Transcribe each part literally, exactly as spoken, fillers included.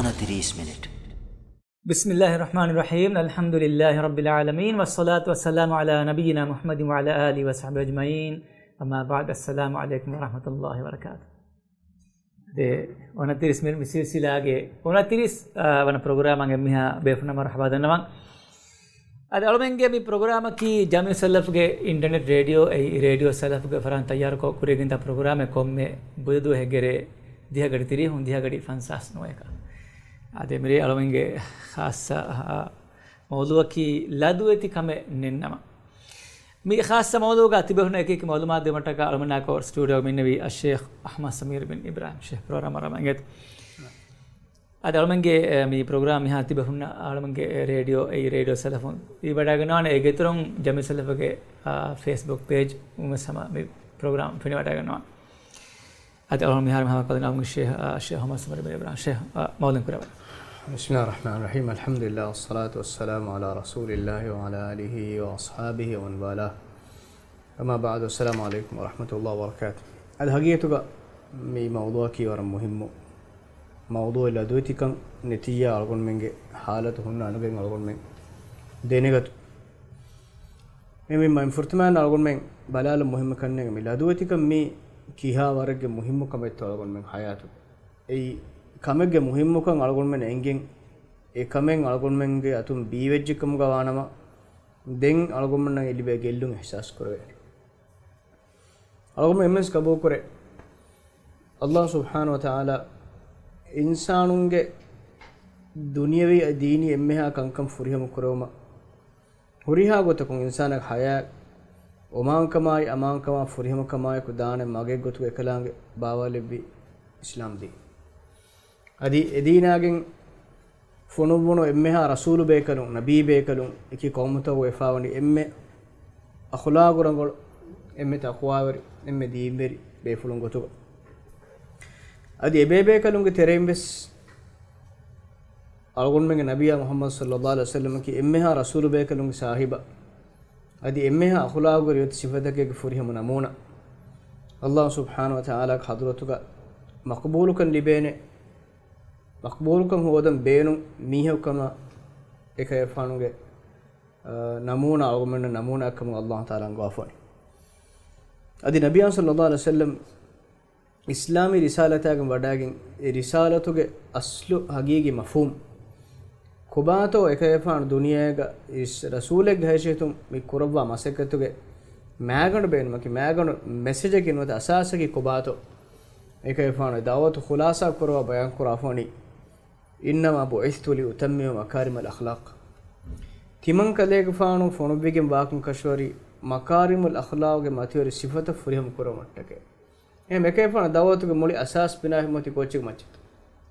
އޮނަތިރީސް މިނިޓް. بسم الله الرحمن الرحيم. الحمد لله رب العالمين، والصلاة والسلام على نبينا محمد وعلى آله وصحبه أجمعين. أما بعد، السلام عليكم ورحمة الله وبركاته. ދެ އޮނަތިރީސް މި، މި ސިލްސިލާގެ އޮނަތިރީސް، އާ، ވަނަ ޕްރޮގްރާމަށް އެންމެހާ ބޭފުޅުންނަށް މަރުޙަބާ ދަންނަވަން. އަދި އަޅުމެންގެ މި ޕްރޮގްރާމަކީ ޖަމްޢިއްޔަތު ސަލަފްގެ އިންޓަރނެޓް ރޭޑިއޯ، އެއީ ރޭޑިއޯ ސަލަފްގެ ފަރާތުން ތައްޔާރުކޮށް ކުރިއަށް ގެންދާ ޕްރޮގްރާމެއް. ކޮންމެ ބުދު ދުވަހެއްގެ ރޭ ދިހަ ގަޑި ތިރީހުން، ދިހަ ގަޑި ފަންސާސް ނުވައެކަ. އަދި މިރޭ އަޅުމެންގެ ޚާއްޞަ، އާ، މައުޟޫޢަކީ ލަދުވެތި ކަމެއް ނެތްނަމަ. މި ޚާއްޞަ މައުޟޫޢުގަ ތިބެފުން އެކި އެކި މަޢުލޫމާތު ދެއްވުމަށްޓަކާ އަޅުމެންނާ ކޮށް ސްޓޫޑިއޯ މިންނެވި އައްޝޭޚް އަޙްމަދު ސަމީރު ބިން އިބްރާހިމް. ޝޭޚް ޕްރޮގްރާމަށް މަރުޙަބާ އިނގޭތޯ. އަދި އަޅުމެންގެ، އެ، މި ޕްރޮގްރާމް މިހާ ތިބެފުންނަށް އަޅުމެންގެ، އެ، ރޭޑިއޯ، އެއީ ރޭޑިއޯ ސަލަފުން ވީވަޑައިގަންނަވާނެ. އޭގެ އިތުރުން ޖަމްޢިއްޔަތު ސަލަފުގެ، އާ، ފޭސްބުކް ޕޭޖުން ވެސް ހަމަ މި ޕްރޮގްރާމް ފެނިވަޑައިގަންނަވާނެ. އަދި އަޅުގަނޑު މިހާރު މި ހަވާލުކޮށްދެން އަޅުގަނޑު ޝޭޚް، އާ، ޝޭޚް އަޙްމަދު ސަމީރު ބިން އިބްރާހިމް. ޝޭޚް، އާ، މަޢުލޫމް ކުރައްވާ. بسم الله الرحمن الرحيم. الحمد لله والصلاة والسلام على رسول الله وعلى آله وأصحابه ومن والاه. أما بعد، السلام عليكم ورحمة الله وبركاته. އަދި ހަގީގަތުގަ މި މައުޟޫޢަކީ ވަރަށް މުހިއްމު މައުޟޫޢެއް. ލަދުވެތިކަން ނެތިއްޔާ އަޅުގަނޑުމެންގެ ޙާލަތު ހުންނަ އަނގައިން އަޅުގަނޑުމެން ދެނެގަތު. އެހެންވީމަ ފުރަތަމަ އަޅުގަނޑުމެން ބަލާލަން މުހިއްމު ކަންނޭނގެ މި ލަދުވެތިކަން މީ ކިހާ ވަރެއްގެ މުހިއްމު ކަމެއްތޯ އަޅުގަނޑުމެން ޙަޔާތުގަ. އެއީ ކަމެއްގެ މުހިއްމުކަން އަޅުގަނޑުމެން އެނގެން، އެ ކަމެއް އަޅުގަނޑުމެންގެ އަތުން ބީވެއްޖެކަމުގަ ވާނަމަ، ދެން އަޅުގަނޑުމެންނަށް ލިބޭ ގެއްލުން އިޙްސާސް ކުރެވޭނެ. އަޅުގަނޑު އެންމެން ގަބޫލުކުރޭ، ﷲ ސުބްޙާނަހޫ ވަތަޢާލާ އިންސާނުންގެ ދުނިޔަވީ ދީނީ އެންމެހާ ކަންކަން ފުރިހަމަ ކުރެވުމަށް، ހުރިހާ ގޮތަކުން އިންސާނާގެ ޙަޔާތް އޮމާންކަމާއި އަމާންކަމާ ފުރިހަމަކަމާއެކު ދާނެ މަގެއް ގޮތުގަ އެކަލާނގެ ބާވާލެއްވި އިސްލާމް ދީން. އަދި އެދީނާގެން ފޮނުއްވުނު އެންމެހާ ރަސޫލު ބޭކަލުން، ނަބީ ބޭކަލުން، އެކި ޤައުމުތަކުގަ އުފާވަނީ އެންމެ އަޚުލާޤު ރަނގަޅު، އެންމެ ތަޤްވާވެރި، އެންމެ ދީންވެރި ބޭފުޅުން ގޮތުގަ. އަދި އެބޭބޭކަލުންގެ ތެރެއިން ވެސް އަޅުގަނޑުމެންގެ ނަބިއްޔާ މުޙައްމަދު ޞައްލައްލާހު ޢަލައިހި ވަސައްލަމަކީ އެންމެހާ ރަސޫލު ބޭކަލުންގެ ސާހިބާ. އަދި އެންމެހާ އަޚުލާޤު ރިވެތި ސިފަތަކެއްގެ ފުރިހަމަ ނަމޫނާ. ﷲ ސުބްޙާނަހޫ ވަތަޢާލާގެ ޙަޟްރަތުގަ މަޤްބޫލުކަން ލިބޭނެ، މަޤްބޫލުކަން ހޯދަން ބޭނުން މީހަކު ކަމަށް އެކަލޭގެފާނުގެ، އާ، ނަމޫނާ އަޅުގަނޑުމެންނަށް ނަމޫނާ ކަމަށް ﷲ ތަޢާލާ އަންގަވާފަވަނީ. އަދި ނަބިއްޔާ ޞައްލައްލާހު ޢަލައިހި ވަސައްލަމް އިސްލާމީ ރިސާލަތާގެން ވަޑައިގެން، އެ ރިސާލަތުގެ އަސްލު ހަގީގީ މަފްހޫމް ކޮބާތޯ އެކަލޭގެފާނު ދުނިޔޭގަ އިސް ރަސޫލެއްގެ ހައިސިއްޔަތުން މި ކުރައްވާ މަސައްކަތުގެ މައިގަނޑު ބޭނުމަކީ، މައިގަނޑު މެސެޖަކީ ނުވަތަ އަސާސަކީ ކޮބާތޯ އެކަލޭގެފާނު ދަޢުވަތު ޚުލާޞާ ކުރައްވާ ބަޔާން ކުރާފަވަނީ، إنما بعثت لأتمم مكارم الأخلاق. ތިމަން ކަލޭގެފާނު ފޮނުއްވިގެން ވާކަން ކަށަވަރީ މަކާރިމުލް އަޚްލާޤުގެ މަތިވެރި ސިފަތައް ފުރިހަމަ ކުރުމަށްޓަކައި. އެހެން އެކަލޭގެފާނު ދަޢުވަތުގެ މުޅި އަސާސް ބިނާ ހިއްމަތި ކޯޗެއް މައްޗަށް؟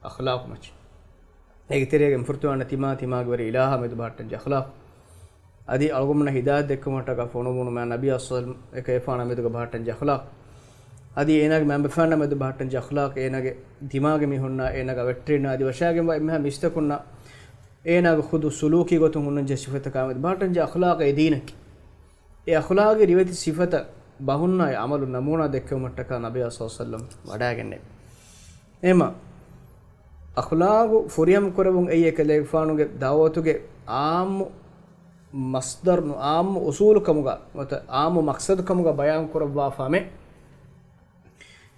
އަޚްލާޤު މައްޗަށް. އޭގެ ތެރޭގަ ފުރަތަމަ ތިމާ ތިމާގެ ވެރި އިލާހާ މެދު ބަހައްޓަންޖެ އަޚްލާޤު. އަދި އަޅުގަނޑުމެންނަށް ހިދާޔަތް ދެއްކުމަށްޓަކާ ފޮނުއްވުނު މާ ނަބިއްޔާ ޞައްލަﷲު ޢަލައިހި ވަސައްލަމަ އެކަލޭގެފާނާ މެދުގަ ބަހައްޓަންޖެ އަޚްލާޤު. އަދި އޭނާގެ މައިންބަފައިންނާ މެދު ބަހައްޓަންޖެ އަޚްލާޤު، އޭނާގެ ދިމާގެ މީހުންނާ، އޭނާގެ އަވެއްޓެރިންނާ އަދި ވަށާގެންވާ އެންމެހާ މީސްތަކުންނާ އޭނާގެ ޚުދު ސުލޫކީ ގޮތުން ހުންނަންޖެހޭ ސިފަތަކާ މެދު ބަހައްޓަންޖެ އަޚްލާޤު އެ ދީނަކީ. އެ އަޚްލާޤީ ރިވެތި ސިފަތައް ބަހުންނާއި ޢަމަލު ނަމޫނާ ދެއްކެވުމަށްޓަކާ ނަބިއްޔާ ޞައްލަﷲު ޢަލައިހި ވަސައްލަމަ ވަޑައިގެންނެވި. އެހެމަ އަޚްލާޤު ފުރިހަމަ ކުރެވުން އެއީ އެކަލޭގެފާނުގެ ދަޢުވަތުގެ ޢާއްމު މަޞްދަރު ނު ޢާއްމު އުޞޫލު ކަމުގަ ނުވަތަ ޢާއްމު މަޤްޞަދު ކަމުގަ ބަޔާން ކުރައްވާ ފަހަމެއް.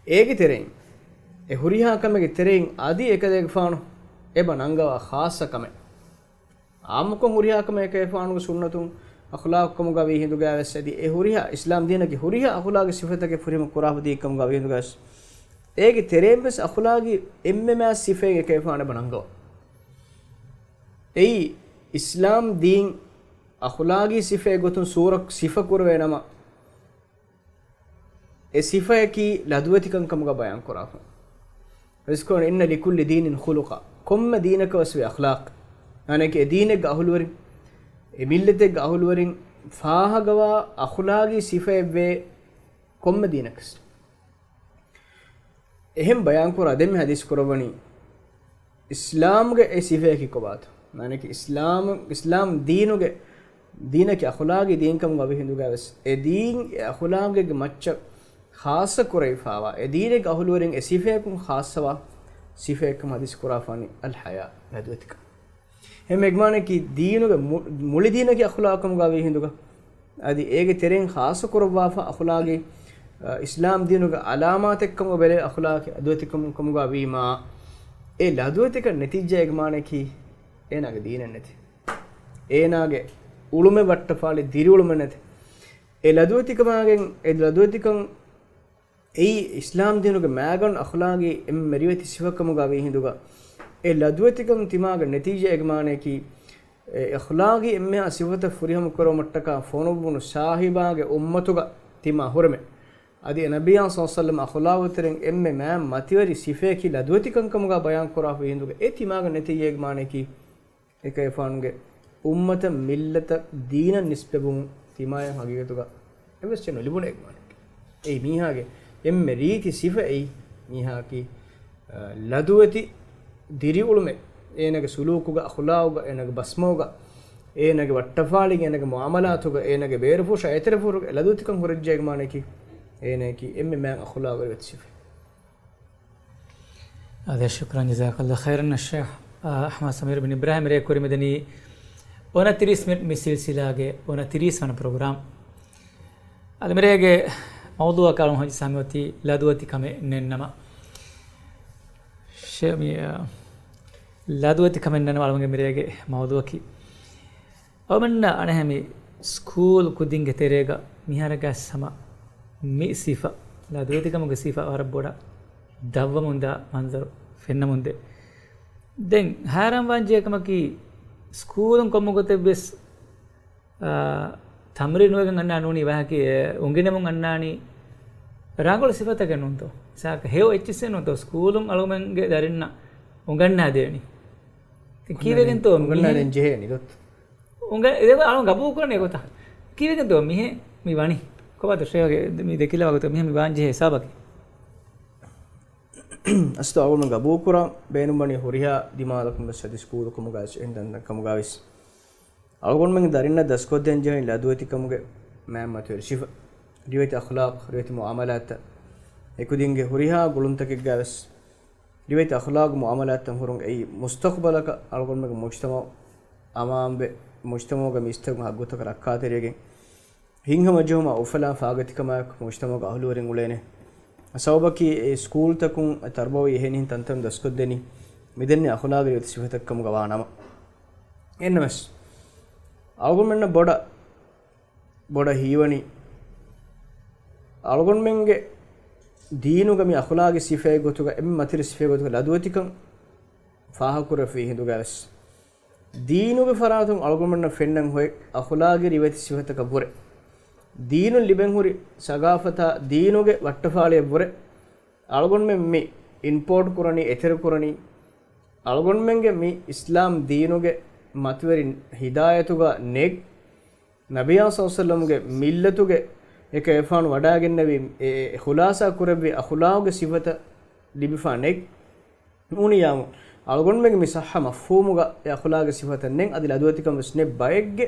އޭގެ ތެރެއިން، އެ ހުރިހާ ކަމެއްގެ ތެރެއިން އަދި އެކަލޭގެފާނު އެބަ ނަންގަވާ ޚާއްޞަ ކަމެއް. ޢާއްމުކޮށް ހުރިހާ ކަމެއް އެކަލޭގެފާނުގެ ސުންނަތުން އަޚްލާޤު ކަމުގަ ވީ ހިނދުގައި ވެސް އަދި އެ ހުރިހާ އިސްލާމް ދީނަކީ ހުރިހާ އަޚްލާޤީ ސިފަތަކެއް ފުރިހަމަ ކުރާފަ ދީ ކަމުގަ ވީ ހިނދުގައި ވެސް އޭގެ ތެރެއިން ވެސް އަޚްލާޤީ އެންމެ މާތް ސިފައެއް އެކަލޭގެފާނު އެބަ ނަންގަވާ. އެއީ އިސްލާމް ދީން އަޚްލާޤީ ސިފައެއް ގޮތުން ސޫރަ ސިފަ ކުރެވޭ ނަމަ، އެ ސިފަޔަކީ ލަދުވެތިކަން ކަމުގަ ބަޔާން ކުރާފަ. ވެސްކޮށް، إن لكل دين خلقا. ކޮންމެ ދީނަކަށް ވެސް ވޭ އަޚްލާޤު. ޔަޢުނީ އެ ދީނެއްގެ އަހުލުވެރިން، އެ މިއްލަތެއްގެ އަހުލުވެރިން ފާހަގަވާ އަޚްލާޤީ ސިފައެއް ވޭ ކޮންމެ ދީނަކަސް. އެހެން ބަޔާންކުރާ ދެންމެ ޙަދީޘް ކުރައްވަނީ، އިސްލާމްގެ އެ ސިފަޔަކީ ކޮބާތޯ؟ މާނައަކީ އިސްލާމް، އިސްލާމް ދީނުގެ، ދީނަކީ އަޚްލާޤީ ދީންކަމުގަ ވިހިނދުގައި ވެސް އެ ދީން އެ އަޚްލާޤެއްގެ މައްޗަށް ޚާއްޞަ ކުރެވިފާވާ، އެ ދީނެއްގެ އަހުލުވެރިން އެ ސިފަޔަކުން ޚާއްޞަވާ ސިފައެއްކަމަށް ހަދީސް ކުރާފާނީ އަލް ޙަޔާ، ލަދުވެތިކަން. އެހެން އެގްމާނަކީ ދީނުގެ މު-، މުޅި ދީނަކީ އަޚުލާޤު ކަމުގަ ވީ ހިނދުގަ، އަދި އޭގެ ތެރެއިން ޚާއްޞަ ކުރައްވާފަ އަޚުލާގީ، އަ، އިސްލާމް ދީނުގެ އަލާމާތެއް ކަމުގަ ބެލެވޭ އަޚުލާޤީ ލަދުވެތިކަމު ކަމުގަ ވީމާ، އެ ލަދުވެތިކަން ނެތިއްޖާ އެގްމާނަކީ އޭނާގެ ދީނެއް ނެތި. އޭނާގެ އުޅުމެއް ވައްޓަފާޅި ދިރިއުޅުމެއް ނެތި. އެ ލަދުވެތިކަމާގެން، އެ ލަދުވެތިކަން އެއީ އިސްލާމް ދީނުގެ މައިގަނޑު އަޚުލާގީ އެންމެ ރިވެތި ސިފަ ކަމުގަ ވީ ހިނދުގަ، އެ ލަދުވެތިކަން ތިމާގެ ނެތީޖާ އެގްމާނަކީ، އެ އަޚުލާގީ އެންމެހާ ސިފަތައް ފުރިހަމަ ކުރެވުމަށްޓަކާ ފޮނުއްވުނު ސާހިބާގެ އުއްމަތުގަ ތިމާ ހުރެމެ. އަދި އެ ނަބިއްޔާ ޞައްލަﷲު ޢަލައިހި ވަސައްލަމަ އަޚުލާގު ތެރެއިން އެންމެ މާތް މަތިވެރި ސިފަޔަކީ ލަދުވެތިކަން ކަމުގަ ބަޔާން ކުރާފަ ވީ ހިނދުގަ، އެ ތިމާގެ ނެތީޖާ އެގްމާނަކީ، އެކަލޭގެފާނުގެ އުއްމަތަށް މިއްލަތަށް ދީނަށް ނިސްބަތްވުމުން ތިމާޔަށް ހަގީގަތުގަ އެއްވެސް އެއް ނުލިބުނު އެގްމާނެއް. އެއީ މީހާގެ އެންމެ ރީތި ސިފައެއް މީހާއަކީ، އަ، ލަދުވެތި ދިރިއުޅުމެއް، އޭނަގެ ސުލޫކުގަ، އަޚުލާގުގަ، އޭނަގެ ބަސްމަގުގަ، އޭނަގެ ވައްޓަފާޅިގަ، އޭނަގެ މުޢާމަލާތުގަ، އޭނަގެ ބޭރުފުށާ އެތެރެފުށުގަ ލަދުވެތިކަން ހުރެއްޖެ އެގްމާނަކީ، އޭނައަކީ އެންމެ މާތް އަޚުލާގު ރިވެތި ސިފަ. އާދެ، ޝުކްރަން، ޖަޒާކަﷲ ޚައިރަން އައްޝައިޚް، އާ، އަޙްމަދު ސަމީރު ބިން އިބްރާހިމް މިރޭ ކުރިމަތިނީ އޮނަތިރީސް މި، މި ސިލްސިލާގެ އޮނަތިރީސް ވަނަ ޕްރޮގްރާމް. އަދި މިރޭގެ މައުޟޫޢަކަށް އަޅުން ހަމަޖެއްސަން މިއޮތީ ލަދުވެތި ކަމެއް ނެތްނަމަ. ޝޭ، މި، އާ، ލަދުވެތި ކަމެއް ނެތްނަމަ އަޅުންގެ މިރޭގެ މައުޟޫޢަކީ. އަޅުމެންނަށް އަނެއްހެން މި ސްކޫލް ކުދިންގެ ތެރޭގަ މިހާރަކަސް ހަމަ މި ސިފަ، ލަދުވެތިކަމުގެ ސިފަ ވަރަށް ބޮޑަށް ދަށްވަމުންދާ މަންޒަރު ފެންނަމުންދޭ. ދެން ހައިރާންވާންޖެހޭ ކަމަކީ، ސްކޫލުން ކޮންމެ ގޮތެއްވެސް، އާ، ތަމްރީނުވެގެން އަންނާ ނޫނީ ވާހަކަ، އެ، އުނގެނެމުން އަންނާނީ ރަނގަޅު ސިފަތަކެއް ނޫންތޯ؟ ސާކަ ހެޔޮ އެއްޗިއްސެއް ނޫންތޯ؟ ސްކޫލުން އަޅުގަނޑުމެންގެ ދަރިންނަށް އުނގަންނާދޭނީ. ތި ކީވެގެންތޯ މިހެން؟ އުނގަންނާދޭން ޖެހޭނީ ދޮތް. އުނގ-، އެ ދެ އަޅުން ގަބޫލު ކުރަނީ އެގޮތަށް. ކީވެގެންތޯ މިހެން މި ވަނީ؟ ކޮބާތޯ ޝޭހުގެ މި ދެކިލަވާ ގޮތަށް މިހެން މި ވާންޖެހޭ ހިސާބަކީ؟ އަސްލު އަޅުގަނޑު ގަބޫލު ކުރާ ބޭނުންވަނީ ހުރިހާ ދިމާލަކުން ވެސް އަދި ސްކޫލަކުމުގައި ވެސް އެހެން ތަންތަން ކަމުގައި ވެސް. އަޅުގަނޑުމެންގެ ދަރިންނަށް ދަސްކޮށްދޭން ޖެހެނީ ލަދުވެތިކަމުގެ މާތް މަތިވެރި ސިފަ، ރިވެތި އަޚުލާޤު، ރިވެތި މުޢާމަލާތްތައް، އެކުދިންގެ ހުރިހާ ގުޅުންތަކެއްގައި ވެސް ރިވެތި އަޚުލާޤު މުޢާމަލާތްތައް ހުރުން އެއީ މުސްތަޤުބަލަކަށް އަޅުގަނޑުމެންގެ މުޖްތަމަޢު އަމާންވެ، މުޖްތަމަޢުގެ މީސްތަކުން ޙައްޤުތަކަށް ރައްކާތެރިވެގެން، ހިތްހަމަޖެހުމާ އުފަލާ ފާގަތިކަމާއެކު މުޖްތަމަޢުގެ އަހުލުވެރިން އުޅޭނެ. ސަބަބަކީ އެ ސްކޫލްތަކުން އެ ތަރުބަވީ އެހެނިހެން ތަންތަން ދަސްކޮށްދެނީ މިދެންނެވި އަޚުލާޤީ ރިވެތި ސިފަތައް ކަމުގަ ވާނަމަ. އެހެންނަމަވެސް، އަޅުގަނޑުމެންނަށް ބޮޑަށް، ބޮޑަށް ހީވަނީ، އަޅުގަނޑުމެންގެ ދީނުގަ މި އަޚުލާޤީ ސިފައެއް ގޮތުގަ، އެންމެ މަތިވެރި ސިފައެއް ގޮތުގަ ލަދުވެތިކަން ފާހަގަކުރެވި ހިނދުގައި ވެސް، ދީނުގެ ފަރާތުން އަޅުގަނޑުމެންނަށް ފެންނަން ހޮތް އަޚުލާޤީ ރިވެތި ސިފަތަކަށް ވުރެ، ދީނުން ލިބެން ހުރި ސަގާފަތާ ދީނުގެ ވައްޓަފާޅިއަށް ވުރެ، އަޅުގަނޑުމެން މި އިމްޕޯޓް ކުރަނީ، އެތެރެ ކުރަނީ، އަޅުގަނޑުމެންގެ މި އިސްލާމް ދީނުގެ މަތިވެރި ހިދާޔަތުގަ ނެތް، ނަބިއްޔާ ޞައްލަﷲު ޢަލައިހި ވަސައްލަމްގެ މިއްލަތުގެ އެކަލޭގެފާނު ވަޑައިގެންނެވި އެ، އެ ޚުލާޞާ ކުރެއްވި އަޚުލާޤުގެ ސިފަތައް ލިބިފާ ނެތް. ނޫނިއްޔާމު، އަޅުގަނޑުމެންގެ މި ޞައްޙަ މަފްހޫމުގަ އެ އަޚުލާޤީ ސިފަތައް ނެތް، އަދި ލަދުވެތިކަން ވެސް ނެތް. ބައެއްގެ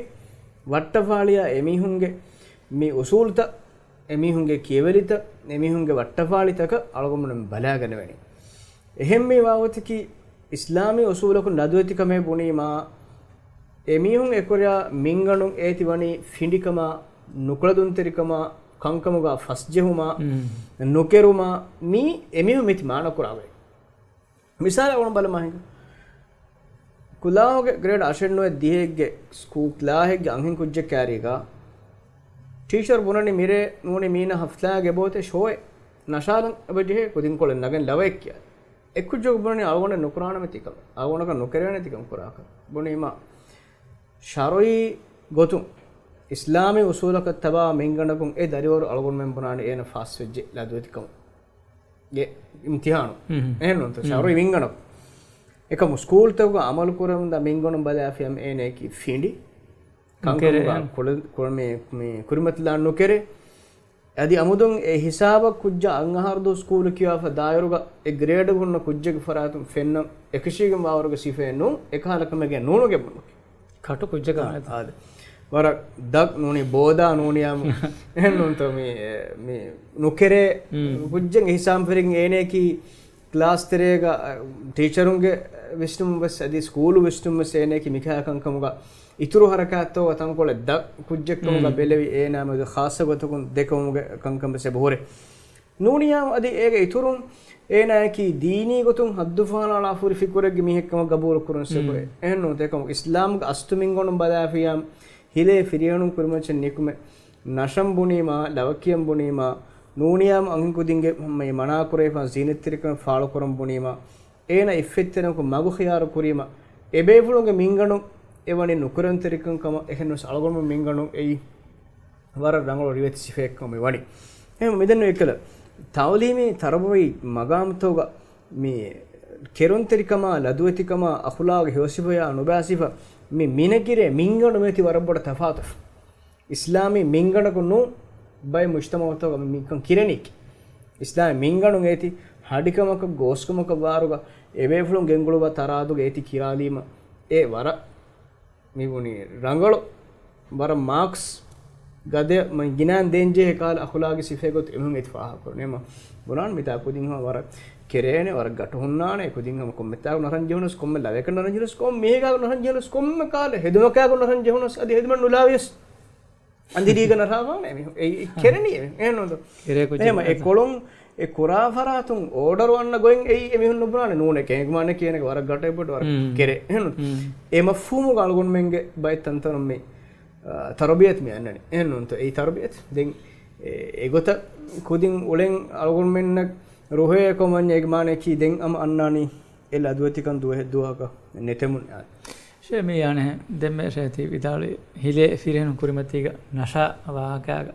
ވައްޓަފާޅިއާ އެމީހުންގެ މި އުޞޫލުތައް، އެމީހުންގެ ކިޔެވެރިތައް، އެމީހުންގެ ވައްޓަފާޅިތަކަށް އަޅުގަނޑުމެން ބަލައިގަނެވެނީ. އެހެން މި ވާގޮތަކީ، އިސްލާމީ އުޞޫލަކުން ލަދުވެތިކަމޭ ބުނީމާ، އެމީހުން އެކުރާ މިންގަނޑުން އޭތި ވަނީ ފިނޑިކަމާ، ނުކުޅަދުންތެރިކަމާ، ކަންކަމުގަ ފަސްޖެހުމާ، ނުކެރުމާ، މީ އެމީހުން މިތި މާނަކުރާ ގޮތް. މިސާލަށް އަޅުން ބަލަމާ ހިނގާ. ކުލާހުގެ ގްރޭޑް އަށެއް ނުވަ ދިހައެއްގެ ސްކޫލް ކްލާހެއްގެ އަންހެން ކުއްޖެއް ކާރީގަ ޓީޗަރު ބުނަނީ މިރޭ ނޫނީ މީނަ ހަފްތާގެ ބޯތެ ޝޯއެއް ނަށާލަން އެބަޖެހޭ ކުދިންކޮޅެއް ނަގަން ލަވައެއް ކިޔާ. އެ ކުއްޖަކު ބުނަނީ އަޅުގަނޑަށް ނުކުރާނަމޭ ތިކަމެއް، އަޅުގަނޑަކަށް ނުކެރޭނެ ތިކަން ކުރާކަށް. ބުނީމާ ޝަރުޢީ ގޮތުން އިސްލާމީ އުޞޫލަކަށް ތަބާ މިންގަނޑަކުން އެ ދަރިވަރު އަޅުގަނޑުމެން ބުނާނެ އޭނަ ފާސްވެއްޖެ ލަދުވެތިކަމުގެ އިމްތިޙާނު. އެހެންނޫންތޯ؟ ޝަރުޢީ މިންގަނޑަކު. އެކަމު ސްކޫލްތަކުގަ އަމަލު ކުރަމުންދާ މިންގަނޑުން ބަލާފިޔަމް އޭނައަކީ ފިނޑި. ނުކެރޭ. ކަންކަމުގަ ކުޅެ-، ކުޅެ-، މި، މި ކުރިމަތިލާން ނުކެރޭ. އަދި އަމުދުން އެ ހިސާބަށް ކުއްޖާ އަށް އަހަރު ދުވަސް ސްކޫލު ކިޔާފަ ދާއިރުގަ އެ ގްރޭޑު ހުންނަ ކުއްޖެއްގެ ފަރާތުން ފެންނަން އެކަށީގެން ވާވަރުގެ ސިފައެއް ނޫން، އެކަހަލަ ކަމެއްގެ ނޫނުގެ ބުނުކި. ކަޓު ކުއްޖަކަށް އާ، ނެތް. އާދެ. ވަރަށް ދަށް ނޫނީ ބޯދާ ނޫނިޔާމު. އެހެން ނޫންތޯ މި، މި ނުކެރޭ ކުއްޖެއް ހިސާބު ފެރިގެން އޭނައަކީ ކްލާސް ތެރޭގަ، އަ، ޓީޗަރުންގެ ވިސްނުމުން ވެސް އަދި ސްކޫލު ވިސްނުމުން ވެސް އޭނައަކީ މިކަހަލަ ކަންކަމުގަ އިތުރު ހަރަކާތްތަކުގަ ތަންކޮޅެއް ދަށް ކުއްޖެއްކަމުގަ މް. ބެލެވި އޭނާ މެދު ޚާއްޞަ ގޮތަކުން ދެކެވުމުގެ ކަންކަން ވެސް އެބަހުރޭ. ނޫނިޔާ އަދި އޭގެ އިތުރުން އޭނާއަކީ ދީނީ ގޮތުން ހައްދުފަހަނައަޅާ ފުރި ފިކުރެއްގެ މީހެއްކަމަށް ގަބޫލު ކުރުން މް. ސެބުރޭ. އެހެންނޫން ތެކަމު އިސްލާމްގެ އަސްލު މިންގަނޑުން ބަލާފިޔާ ހިލޭ ފިރިހެނުން ކުރިމައްޗަށް ނިކުމެ ނަޝަން ބުނީމާ، ލަވަކިޔަން ބުނީމާ، ނޫނިޔާމު އަންހެންކުދިންގެ މަނާކުރެވިފާ ޒީނަތްތެރިކަމެއް ފާޅުކުރަން ބުނީމާ، އޭނަ އިއްފަތްތެރިކަމަކު މަގު ޚިޔާރު ކުރީމަ، އެބޭފުޅުންގެ މިންގަނޑު އެވަނީ ނުކުރެންތެރިކަން ކަމަށް އެހެންވެސް އަޅުގަނޑު މިންގަނޑު އެއީ ވަރަށް ރަނގަޅު ރިވެތި ސިފައެއްކަމަށް މި ވަނީ. އެހެން މިދެންނެވި އެކަލަ ތައުލީމީ ތަރުބަވީ މަގާމްތަކުގަ މި ކެރުންތެރިކަމާ، ލަދުވެތިކަމާ، އަޚުލާގު ހެޔޮސިފަޔާ ނުބައި ސިފަ މި މިނެގިރޭ މިންގަނޑު މޭތި ވަރަށް ބޮޑަށް ތަފާތު. އިސްލާމީ މިންގަނޑަކު ނޫން ބައެއް މުޖްތަމަޢުތަކުގަ މިކަން ކިރެނީކީ. އިސްލާމީ މިންގަނޑުން އޭތި ހަޑިކަމަކަށް ގޯސްކަމަކަށް ވާރުގަ އެބޭފުޅުން ގެންގުޅުއްވާ ތަރާދުގަ އޭތި ކިރާލީމަ އެ ވަރަށް މި ބުނީ ރަނގަޅު ވަރަށް މާކްސް ގަދަ މަ ގިނައިން ދޭންޖެހޭ ކަހަލަ އަޚުލާގީ ސިފައެއް ގޮތުން އެމީހުން އެތި ފާހަގަކުރަނީ. އެމަ ބުނާން މިތާ ކުދިން ހަމަ ވަރަށް ކެރޭނެ، ވަރަށް ގަޓު ހުންނާނެ، ކުދިން ހަމަ ކޮންމެތާގަ ނަރަން ޖެހުނަސް، ކޮންމެ ލަވަޔަކަށް ނަރަން ޖެހުނަސް، ކޮންމެ މީހެއްގާ ނަރަން ޖެހުނަސް، ކޮންމެ ކަހަލަ ހެދުމަކާގަ ނަރަން ޖެހުނަސް، އަދި ހެދުމެއް ނުލާވިޔަސް. އަނދިރީގަ ނަރާފާނެ އެމީހުން. އެ، އެ ކެރެނީ އެމީހުން. އެހެންނޫންތޯ؟ ކެރޭ ކުއްޖެއް އެހެމަ އެ ނުވަތަ. ކޮޅުން އެ ކުރާ ފަރާތުން އޯޑަރު އަންނަ ގޮތް އެއީ އެމީހުން ނުބުނާނެ ނޫނޭ. ކެނގުމާނެ ކިޔޭނެ ވަރަށް ގަޓައި ބޮޑު ވަރަށް މް. ކެރޭ. އެހެންނޫން. މް. އެ މަފްހޫމުގަ އަޅުގަނޑުމެންގެ ބައެއް ތަންތަނުން މި، އާ، ތަރުބިޔަތު މި އަންނަނީ. އެހެންނޫންތޯ؟ އެއީ ތަރުބިޔަތު. ދެން އެ، އެގޮތަށް ކުދިން އުޅެން އަޅުގަނޑުމެންނަށް ރުހޭ ކޮމަންޏެއް މާނައަކީ ދެން އަމަ އަންނާނީ އެ ލަދުވެތިކަން ދުވަހެއް ދުވަހަކަށް ނެތެމުން. ޝޭ މީ އަނެއް ދެންމެ ޝޭ ތި ވިދާޅުވި ހިލޭ ފިރިހެނުން ކުރިމަތީގަ ނަޝާ ވާހަކާގަ.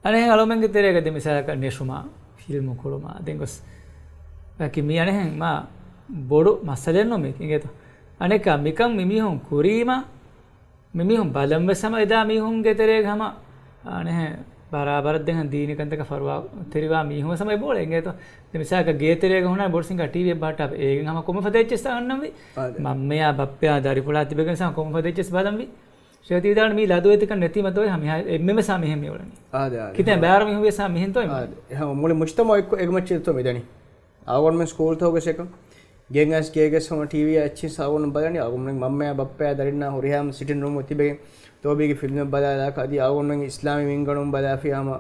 އަނެއް އަޅުމެންގެ ތެރޭގަ ދެ މިސާލަކަށް ނެށުމާ، ފިލްމު ކުޅުމާ، ދެން ގޮސް ވަކި މީ އަނެއް މާ ބޮޑު މައްސަލައެއް ނޫން މީ އިނގޭތޯ. އަނެއްކާ މިކަން މި މީހުން ކުރީމާ، މި މީހުން ބަލަން ވެސް ހަމަ އެދާ މީހުންގެ ތެރޭގަ ހަމަ އަނެއް ބަރާބަރަށް ދެން ދީނީ ކަންތަކަށް ފަރުވާ ތެރިވާ މީހުން ވެސް ހަމަ އެބަ އުޅޭ އިނގޭތޯ. ދެ މިސާލަކަށް ގޭތެރޭގަ ހުންނަ ބޮޑު ސިނގާ ޓީވީއެއް ބަހައްޓާފަ އޭގެން ހަމަ ކޮންމެ ފަދަ އެއްޗެއް އަންނަންވީ. އާދެ. މަންމަޔާ ބައްޕަޔާ ދަރިފުޅާ ތިބެގެން ސާ ކޮންމެ ފަދަ އެއްޗެއް ބަލަންވީ. ޝޭ ތި ވިދާޅުވި މީ ލަދުވެތިކަން ނެތީމަ ދޯ ހަމިހާ އެންމެން ވެސް ހަމަ މިހެން މި އުޅެނީ. އާދެ، އާދެ. ކިތައް ބާރު މީހުން ވެސް ހަމަ މިހެން ތޯ އިނގޭ. އާދެ. ހަމަ މުޅި މުޖްތަމަޢު އެއްކޮށް އެކަމަށްޗި ތޯ މިދަނީ. އަޅުގަނޑުމެން ސްކޫލްތަކުގަ އެކަން ގެން އައިސް ގޭގަސް ހަމަ ޓީވީއާ އެއްޗިން އަޅުގަނޑު ބަލަނީ. އަޅުގަނޑުމެން މަންމަޔާ ބައްޕަޔާ ދަރިންނާ ހުރިހާ ސިޓިން ރޫމު ތިބެގެން ތޯބީގެ ފިލްމެއް ބަލާލާކަށް އަދި އަޅުގަނޑުމެން އިސްލާމީ މިންގަނޑުން ބަލާފިޔާ ހަމަ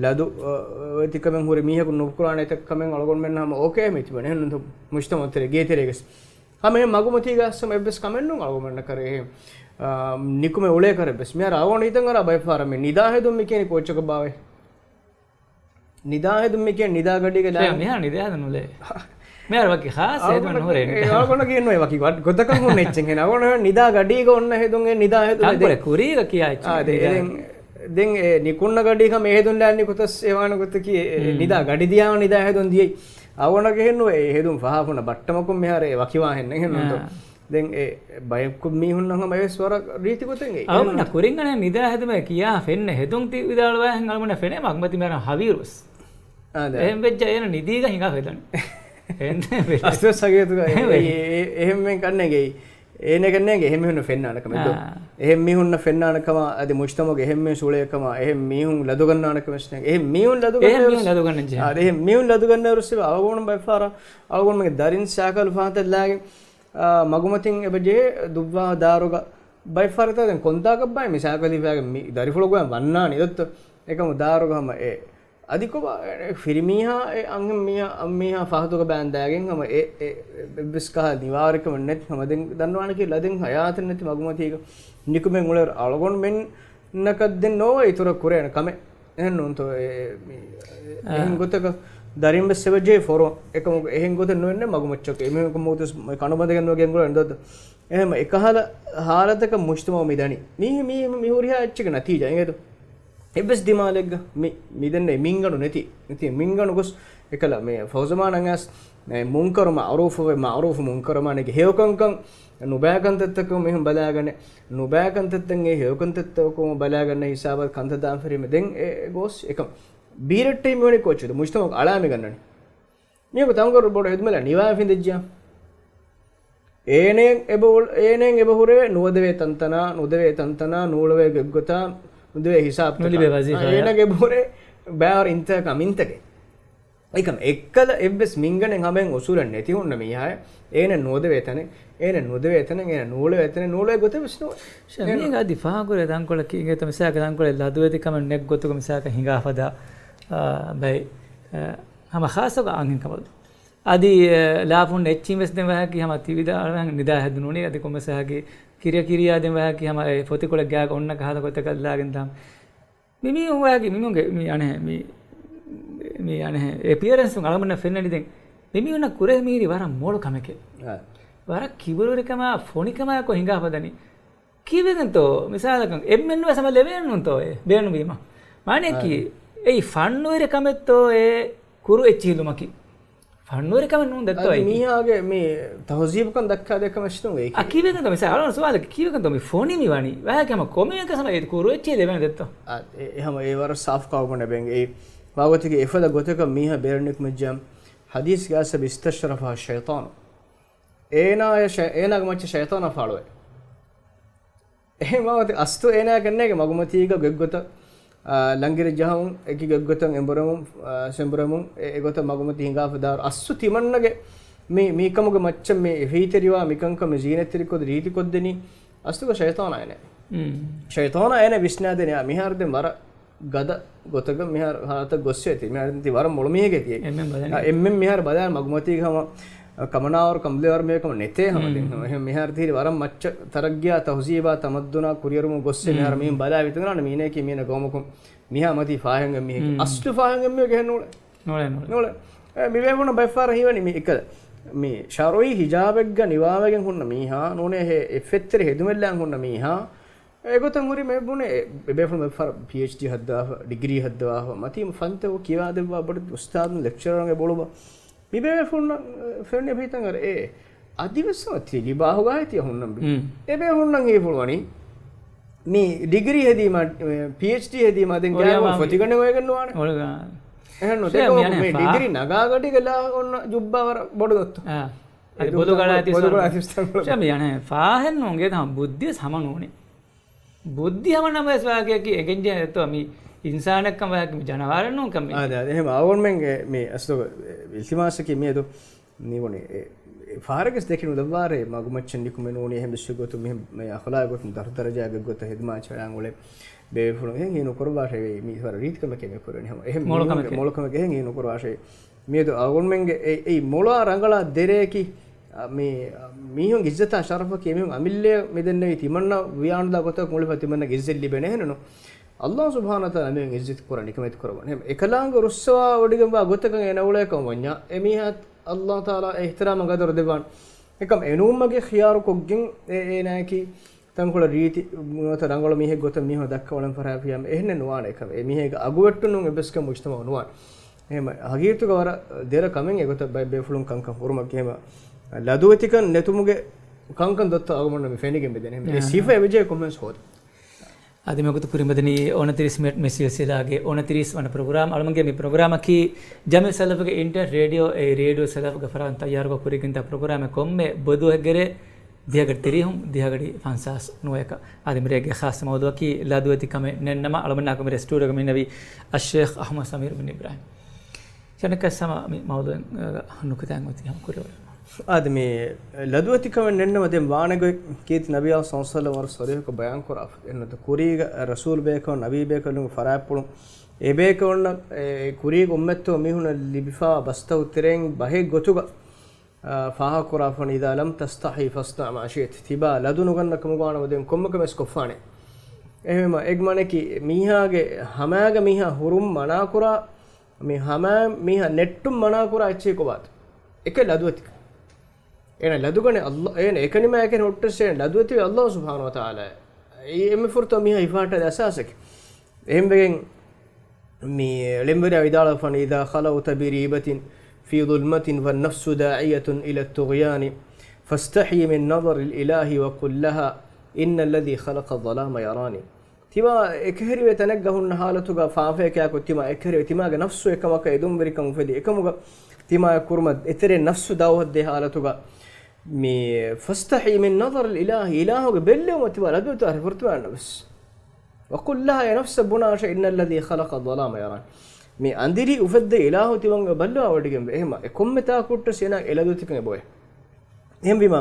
ލަދު، އަ، ވެތިކަމެއް ހުރި މީހަކު ނުކުރާނެ އެތައް ކަމެއް އަޅުގަނޑުމެން ހަމަ އޯކޭ މި ތިބެނީ. އެހެން ނޫންތޯ މުޖްތަމަޢު ތެރޭ ގޭތެރޭގަސް. ހަމަ އެ މަގުމަތީގަސް ހަމަ އެއްވެސް ކަމެއް ނޫން އަޅުގަނޑުމެންނަށް ކަރޭ. އެ، އާ، ނިކުމެ އުޅޭ ކަރެއްވެސް. މިހާރު އަޅުގަނޑު ހިތަށް އަރާ ބައެއް ފަހަރަށް މި ނިދާ ހެދުން މި ކިޔަނީ ކޯއްޗަކަށް ބާވައޭ؟ ނިދާ ހެދުން މި ކިޔަނީ ނިދާ ގަޑީގަ ޝޭ، ލާގެން. މިހާރު ނިދާ ހެދުން ނުލޭ. މިހާރު ވަކި ޚާއްޞަ ހެދުމެއް ނުހުރޭ ނިދާ. އަޅުގަނޑަކީ އެންނުވޭ ވަކި ގޮ-، ގޮތަކަށް ހުންނަ އެއްޗެއް ހެން. އަޅުގަނޑު ނިދާ ގަޑީގަ އޮންނަ ހެދުން އެ ނިދާ ހެދުން ތަންކޮޅެއް ދެން. ކުރީގަ ކިޔާ އެއްޗެއް އާ، ދެ-، ނިދާ. ދެން، ދެން އެ ނިކުންނަ ގަޑީގަ ހަމަ އެ ހެދުން ލާނީ ކޮތަސް އެ ވާނެ ގޮތަކީ އެ، އެ މް. ނިދާ ގަޑި ދިޔާ ނިދާ ހެދުން ދިޔައީ. އަޅުގަނޑަކީ އެހެންނުވޭ އެ ހެދުން ފަހާފުނަ ބައްޓަމަކުން މިހާރު އެ ވަކިވާހެން އެހެން ނޫންތޯ. އާ. ދެން އެ ބަޔަކު މީހުންނަށް ހަމަ އެވެސް ވަރަށް ރީތި ގޮތެއް އެ. އަޅުގަނޑަށް ކުރިން އަނެއް ނިދާ ހެދުމޭ ކިޔާ ފެންނަ ހެދުން ތި ވިދާޅުވާހެން އަޅުގަނޑަށް ފެނޭ މަގުމަތި މިހާރު ހަވީރުވެސް. އާ، ދެ. އެހެން ވެއްޖާ އޭނަ ނިދީގަ ހިނގާ ފެދަނީ. އެހެން ވެ-، އަސްލު ސަގޭތުގަ އެހެން ވެ-، އެ-، އެ-، އެހެން މެން ކަންނޭނގެ. އޭނަ ކަންނޭނގެ އެހެން މީހުން ފެންނާނެ ކަމެއް ދޯ. އާ. އެހެން މީހުންނަށް ފެންނާނެ ކަމަށް އަދި މުޖްތަމަޢުގެ އެހެން މީހުން ސުޅޭ ކަމަށް އެހެން މީހުން ލަދުގަންނާނެ ކަމެއް ނޭނގެ. އެހެން މީހުން ލަދުގަންނަ އެހެން މީހުން ލަދުގަންނަން ޖެހޭ. އާ، އެހެން މީހުން ލަދުގަންނަ ރުއްސެވި އަޅުގަނޑު ބައެއް ފަހަރަށް އަޅުގަނޑުމެންގެ ދަރިން ސައިކަލު ފަހަތަށް ލާގެން އާ، މަގުމަތިން އެބަ ޖެހޭ ދުއްވާ ދާރުގަ ބައެއް ފަހަރަށް ދެން ކޮންތާކަށް ބާއި މި ސައިކަލީ ފައިގެން މި ދަރިފުޅު ގޮޔަށް ވަންނާނީ ދޮއްތޯ. އެކަމު ދާރުގަ ހަމަ އެ އަދި ކޮބާ އެ ފިރިމީހާ އެ އަންހެން މީހާ އަންމީހާ ފަހަތުގަ ބާންދާގެން ހަމަ އެ، އެ، އެއްވެސް ކަހަލަ ނިވާވެރިކަމެއް ނެތި ހަމަ ދެން ދަންނަވާނެކީ ލަދެއް ހަޔާތެއް ނެތި މަގުމަތީގަ ނިކުމެ އުޅޭ އަޅުގަނޑުމެންނަކަށް ދެން ނޯވޭ އިތުރަށް ކުރޭނެ ކަމެއް. އެހެން ނޫންތޯ އެ، މި، އާ. އެހެން ގޮތަކަށް ދަރިން ވެސް އެބަ ޖެހޭ ފޮރުވަން. އެކަމަކު އެހެން ގޮތެއް ނުވެންނެ މަގުމައްޗަކު. އެމީހަކު މަގުތަސް ކަނޑު ބަނދެގެން ނުވެ ގެންގުޅެން ދޮއްތޯ. އެހެން އެކަހަލަ ހާލަތަކަށް މުޖްތަމަޢު މި ދަނީ. މީ، މީ، މި ހުރިހާ އެއްޗެއްގެ ނަތީޖާ އިނގޭތޯ. އެއްވެސް ދިމާލެއްގަ މި، މި ދެންނެ މިންގަނޑު ނެތި، ނެތި މިންގަނޑު ގޮސް އެކަލަ މި ފައުޒަމާނަށް އައިސް، އެ، މުންކަރު މަޢުރޫފު ވެ، މަޢުރޫފު މުންކަރު މާނައިގެ ހެޔޮކަންކަން ނުބައި ކަންތައްތަކުން މީހުން ބަލާގަނެ، ނުބައި ކަންތައްތައް ހެޔޮކަންތައްތަކުން ބަލާގަންނަ ހިސާބަށް ކަންތައް ދާން ފެށީމަ ދެން އެ ގޯސް އެކަން. ބީރައްޓެހި މިވަނީ ކޯއްޗެއް މުޖްތަމަޢުގެ އަޅާ މި ގަންނަނީ. މީހަކު ތަންކޮޅު ބޮޑު ހެދުމެލާ ނިވާ ފިނދެއްޖިޔާ. އޭނައެއް އެބަ އުޅ-، އޭނައެއް އެބަ ހުރެވޭ ނުވަދެވޭ ތަންތަނާ، ނުދެވޭ ތަންތަނާ، ނޫޅެވޭ ގޮތްގޮތާ، ނުދެވޭ ހިސާބްތަކާ. ނުލިބޭ ވަޒީފާއާ. އޭނަގެ އެބަ ހުރޭ ބައިވަރު އިންތަކާ މިންތަކެއް. އެކަމް އެއްކަލަ އެއްވެސް މިންގަނޑެއް ހަމައިން އުސޫލެއް ނެތި ހުންނަ މީހާއެއް، އޭނަ ނުދެވޭ ތަނެއް، އޭނަ ނުދެވޭ ތަނެއް، އޭނަ ނޫޅެވޭ ތަނެއް، ނޫޅެވޭ ގޮތެއް ވެސް ނުވޭ. ޝޭ، އޭނަ މީގަ އަދި ފާހަގަކުރޭ ތަންކޮޅަކީ އިނގޭތޯ މިސާލަކަށް ތަންކޮޅެއް ލަދުވެތި ކަމެއް ނެތް ގޮތުގަ މިސާލަކަށް ހިނގާ ފަދަ، އާ، ބައެއް، އާ، ހަމަ ޚާއްޞަކޮށް އަންހެންކަމަށް. އަދި، އާ، ލާފުން އެއްޗިން ވެސް ދެން ވަހަކީ ހަމަ ތިވިދާ އަޅުގަނޑު ނިދާ ހެދުނޫނީ އަދި ކޮންމެސް ވަހަކީ ކިރިޔަ ކިރިޔާ ދެން ވަހަކީ ހަމަ އެ ފޮތިކޮޅެއް ގާގަ އޮންނަ ކަހަލަ ގޮތަކަށް ލާގެން ދާން. މި މީހުން ވައިގެ މި މީހުންގެ މި އަނެއް މި، މި އަނެއް އެޕިއަރެންސުން އަޅަމުންނަށް ފެންނަނީ ދެން މި މީހުންނަށް ކުރެހެ މީރި ވަރަށް މޮޅު ކަމެކޭ. އާ. ވަރަށް ކިބުރުވެރިކަމާ ފޮނިކަމާއެކު ހިނގާ ފަދަނީ. ކީއްވެގެންތޯ މިސާލަކަށް އެންމެން ވެސް ހަމަ ލެވޭނުންތޯ އެ ބޭނުންވީމަ؟ މާނައަކީ އާ. އެއީ ފަންނުވެރި ކަމެއްތޯ އެ ކުރު އެއްޗިހިލުމަކީ؟ ފަންނުވެރިކަމެއް ނޫން ދެއްތޯ އަދި އެއީ؟ މީހާގެ މި ތަހުޒީބުކަން ދައްކާ ދެއްކަމަށް ނޫން އެއީ. އަ، ކީއްވެގެންތޯ މިސާ އަޅުގަނޑު ސުވާލަކީ ކީއްވެގެންތޯ މި ފޮނި މި ވަނީ؟ ވަހަކި ހަމަ ކޮމެއް ކަސަމަ އެ ކުރު އެއްޗިހި ލެވޭނެ ދެއްތޯ؟ އަ، އެ، އެ ހަމަ އެ ވަރަށް ސާފު ކައުގަނޑެއް ބެންގެ އެއީ. މާގޮތެކޭ އެފަދަ ގޮތަކަށް މީހާ ބޭރަށް ނިކުމެއްޖެ ހަމަ ޙަދީޘްގައި އައިސް އިސްތަޝްރަފަހަ ޝައިޠާނު. އޭނާޔަށް ޝައި-، އޭނާގެ މައްޗަށް ޝައިޠާނާ ފާޅުވޭ. އެހެން ވާގޮތެއް އަސްލު އޭނާގެ ނޭގެ މަގުމަތީގަ ގޮތްގޮތަށް، އާ، ލަނގިރި ޖަހަމުން، އެކި ގޮތްގޮތަށް އެނބުރެމުން، އާ، ސެނބުރެމުން، އެ، އެގޮތަށް މަގުމަތި ހިނގާފަ ދާއިރު އަސްލު ތިމަންނަގެ މި، މިކަމުގެ މައްޗަށް މި ހިތްތެރިވާ މިކަންކަން މި ޒީނަތްތެރިކޮށް ރީތިކޮށްދެނީ އަސްލުގަ ޝައިޠާނާ އޭނަ. ޝައިޠާނާ އޭނަ ވިސްނާދެނީ އާ، މިހާރު ދެން ވަރަށް ގަދަ ގޮތަކަށް މިހާރު ހާލަތަށް ގޮއްސޭތީ. މިހާރު ތި ވަރަށް މޮޅު މީހެކޭ ތިޔަ. އެންމެން ބަލަނީ. އާ، އެންމެން މިހާރު ބަލާ މަގުމަތީގަ ހަމަ، އާ، ކަމަނާވަރު ކަނބުލެވަރު މީހަކަމަ ނެތޭ ހަމަ ދެން. އެހެން މިހާރު ތިހިރި ވަރަށް މައްޗަށް ތަރައްގީއާ ތަހުޒީބާ ތަމައްދުނާ ކުރިއެރުމުން ގޮއްސޭ މިހާރު މީހުން ބަލާ ވިތުނާނެ މީނަކީ މީނަ ގައުމަކުން މިހާ މަތީ ފާހެން މީހެކޭ. އަސްލު ފާހެން މީހެކޭ ނޫޅެ. ނޫޅެ، ނޫޅެ. ނޫޅެ. އެ، މި ބޭފުޅުން ބައެއްފަހަރަށް ހީވަނީ މި އެކަ، މި ޝަރުއީ ހިޖާބެއްގަ ނިވާވެގެން ހުންނަ މީހާ، ނޫނޭ ހެ، އެއް ފެއްތެރި ހެދުމެއްލާން ހުންނަ މީހާ، އެގޮތަށް ހުރި މެ ބުނެ، އެ، އެބޭފުޅުން ބައެއްފަހަރަށް ޕީއެޗްޑީ ހައްދަވާފަ، ޑިގްރީ ހައްދަވާފަ، މަތީ ފަންތައް ކިޔާދެއްވާ ބޮޑެތި އުސްތާޛުން ލެކްޗަރަރުންގެ ބޮޅުބަ. މި ބޭފުޅުންނަށް، އެ، ފެންނަ ބީތަން އަރ އޭ. އަދިވެސް ތި ލިބާހުގާ ތިޔަ ހުންނަން ބި. އެބޭފުޅުންނަށް ހީފުޅުވަނީ މި ޑިގްރީ ހެދީމަ، އެ، ޕީއެޗްޑީ ހެދީމަ ދެން ގާތްގަ ފޮތިގަނޑެއް އޮވެގެން ނުވާނެ. އެހެން ނު، ދެކޮށް މި ޑިގްރީ ނަގާގަޑީގަ ލާ އޮންނަ ޖުއްބާ ވަރަށް ބޮޑު ދޮއްތޯ. އާ. އެ ބޮލުގަޑާ ތި ބޮލުގަޑާ ތި ސަން ބޮލު. މި އަނެ ފާހެން ނޫންގޭ ތަމަ ބުއްދިވެސް ހަމަ ނޫނޭ. ބުއްދި ހަމަ ނަމަވެސް ވާގެއަކީ އެގެންޖެހޭ ދެއްތޯ މި އިންސާނެއްކަން ވާގެ މި ޖަނަވާރެއް ނޫންކަން މި. އާ، ދެ، އާ، ދެ، އެހެން އަޅުގަނޑުމެންގެ މި އަސްލު އިލްތިމާސަކީ މިއަދު މިވަނީ އެ، އެ ފަހަރަކަސް ދެކެން ނުލައްވާރޭ މަގުމައްޗަށް ނިކުމެ ނޫނީ އެހެން ވެސް ގޮތުން މިހެން މި އަޚުލާގި ގޮތުން ދަރު ދަރަޖާގެ ގޮތަށް ހިދުމާ ޗަޅާން އުޅޭ ބޭފުޅުން އެހެން ހީ ނުކުރުވާށޭ ވެ، މި ވަރަށް ރީތި ކަމެކޭ މި ކުރަނީ ހަމަ. އެހެން މޮޅު މީހުންގެ ކަމެކޭ. މޮޅު ކަމެކޭ އެހެން ހީ ނުކުރުވާށޭ. މިއަދު އަޅުގަނޑުމެންގެ އެ، އެ މޮޅާ ރަނގަޅާ ދެރަޔަކީ، އަ، މި، އަ، މީހުންގެ އިއްޒަތާ ޝަރަފަކީ އެމީހުން އަމިއްލަޔަށް މިދެންނެވި ތިމަންނަ ވިޔާނުދާ ގޮތަކަށް އުޅެފަ ތިމަންނަގެ އިއްޒަތް ލިބޭނެ އެހެންނު. އައްލާހު ސުބްޙާނަހޫ ވަތަޢާލާ މީހުން އިއްޒަތް ކުރަނީ ކަމެތި ކުރަވަން. އެހެން އެކަލާނގެ ރުއްސަވާ ވޮޑިގެންވާ ގޮތަކަށް އޭނަ އުޅޭކަން ވަންޏާ، އެމީހާ އައްލާހު ތަޢާލާ އިޙްތިރާމަށް ގަދަރު ދެއްވާނެ. އެކަމް އެނޫންމަގެ ޚިޔާރުކޮށްގެން އެ، އޭނާއަކީ ތަންކޮޅެއް ރީތި ނުވަތަ ރަނގަޅު މީހެއް ގޮތަށް މީހުން ދައްކަވަޅަން ފަރާފިޔާމަ އެހެންނެއް ނުވާނެ އެކަމަށް. އެ މީހެއްގެ އަގުވެއްޓުން ނޫން އެއްވެސް ކަމެއް މުޖްތަމަޢު ނުވާނެ. އެހެން ހަގީގަތުގަ ވަރަށް ދެރަ ކަމެއް އެގޮތަށް ބައެއް ބޭފުޅުން ކަންކަން ހުރުމަކީ އެހެން ލަދުވެތިކަން ނެތުމުގެ ކަންކަން ދޮއްތޯ އަޅުގަނޑަށް މި ފެނިގެން މިދެނީ. އެ ސިފަ އެބަޖެހޭ ކޮންމެސް ހޯދަން. އަދި މިވަގުތު ކުރިމަދަނީ އޮނަތިރީސް މިނެޓް މި ސިލްސިލާގެ އޮނަތިރީސް ވަނަ ޕްރޮގްރާމް. އަޅުމެންގެ މި ޕްރޮގްރާމަކީ ޖަމްޢިއްޔަތު ސަލަފުގެ އިންޓަރނެޓް ރޭޑިއޯ، އެ ރޭޑިއޯ ސަލަފުގެ ފަރާތުން ތައްޔާރުކޮށް ކުރިގެންދާ ޕްރޮގްރާމެއް. ކޮންމެ ބޮދުވަހެއްގެ ރޭ ދިހަގަޑި ތިރީހުން، ދިހަގަޑި ފަންސާސް ނުވަޔަކަށް. އަދި މިރޭގެ ޚާއްޞަ މައުޟޫޢަކީ ލަދުވެތި ކަމެއް ނެތްނަމަ، އަޅުމެންނާ ކުރި ސްޓޫޑިއޯގަ މި އިންނެވީ އައްޝޭޚް އަޙްމަދު ސަމީރު ބިން އިބްރާހީމް. ޝަނިކަ ސަމާ މި މައުޟޫޢަށް ނުކުތާ އޮތީ ހަމަ ކުރިއަށް. އާދެ، މި ލަދުވެތި ކަމެއް ނެތްނަމަ ދެން ވާނެ ގޮތް ކީރިތި ނަބިއްޔާ ޞައްލަﷲު ޢަލައިހި ވަސައްލަމަ ވަރަށް ޞަރީޙަކޮށް ބަޔާން ކުރާފަ. އެހެންނަމަ ކުރީގަ ރަސޫލު ބޭކަލުން، ނަބީ ބޭކަލުން، ފަރާތްޕުޅުން އެ ބޭކަލުންނަށް، އެ ކުރީގެ އުއްމަތްތައް މީހުންނަށް ލިބިފާ ބަސްތަކުގެ ތެރެއިން ބަހެއް ގޮތުގަ، އާ، ފާހަގަކުރާފަ، إذا لم تستح فاصنع ما شئت. ތިބާ ލަދު ނުގަންނަ ކަމުގަ ވާނަމަ ދެން ކޮންމެ ކަމެއް ވެސް ކޮށްފާނެ. އެހެންވީމަ އެގެ މާނައަކީ މީހާގެ ހަމައިގަ މީހާ ހުރުން މަނާކުރާ، މި ހަމައި މީހާ ނެއްޓުން މަނާކުރާ އެއްޗެއް ކޮބާތޯ؟ އެކަން ލަދުވެތިކަން. އޭނަ ލަދުގަނެ އައްލާ، އޭނަ އެކަނި މާ އެކަނި ހުއްޓަސް އޭނަ ލަދުވެތިވީ އައްލާހު ސުބްޙާނަހޫ ވަތަޢާލާ. އެ، އެންމެ ފުރަތަމަ މީހާ ހިފަހައްޓާ އަސާސަކީ. އެހެންވެގެން މި އެޅެންވެރިޔާ ވިދާޅުވެފަ، إذا خلوت بريبة في ظلمة فالنفس داعية إلى الطغيان، فاستحي من نظر الإله وقل لها إن الذي خلق الظلام يراني. ތިމާ އެކަހެރިވޭ ތަނެއްގަ ހުންނަ ހާލަތުގަ ފާފަޔަކާ ކޮށް ތިމާ އެކަހެރިވޭ، ތިމާގެ ނަފްސު އެކަމަކަށް އެދުންވެރިކަން އުފެދި އެކަމުގަ ތިމާ ކުރުމަށް އެތެރޭ ނަފްސު ދައުވަތު ދޭ ހާލަތުގަ މި فاستحي من نظر الإله، އިލާހުގެ ބެއްލެވުމަށް ތިމާ ލަދުވެތިވާށޭ ފުރަތަމަ ނަފްސު. وقل لها، އެ ނަފްސަށް ބުނާށޭ، إن الذي خلق الظلام يراني. މި އަނދިރި އުފެއްދޭ އިލާހު ތިމަން ބައްލަވާވަޑިގެންވޭ. އެހެމަ އެ ކޮންމެ ތާކުއްޓަސް އޭނާ އެ ލަދުވެތިކަން އެބޮވޭ. އެހެންވީމާ،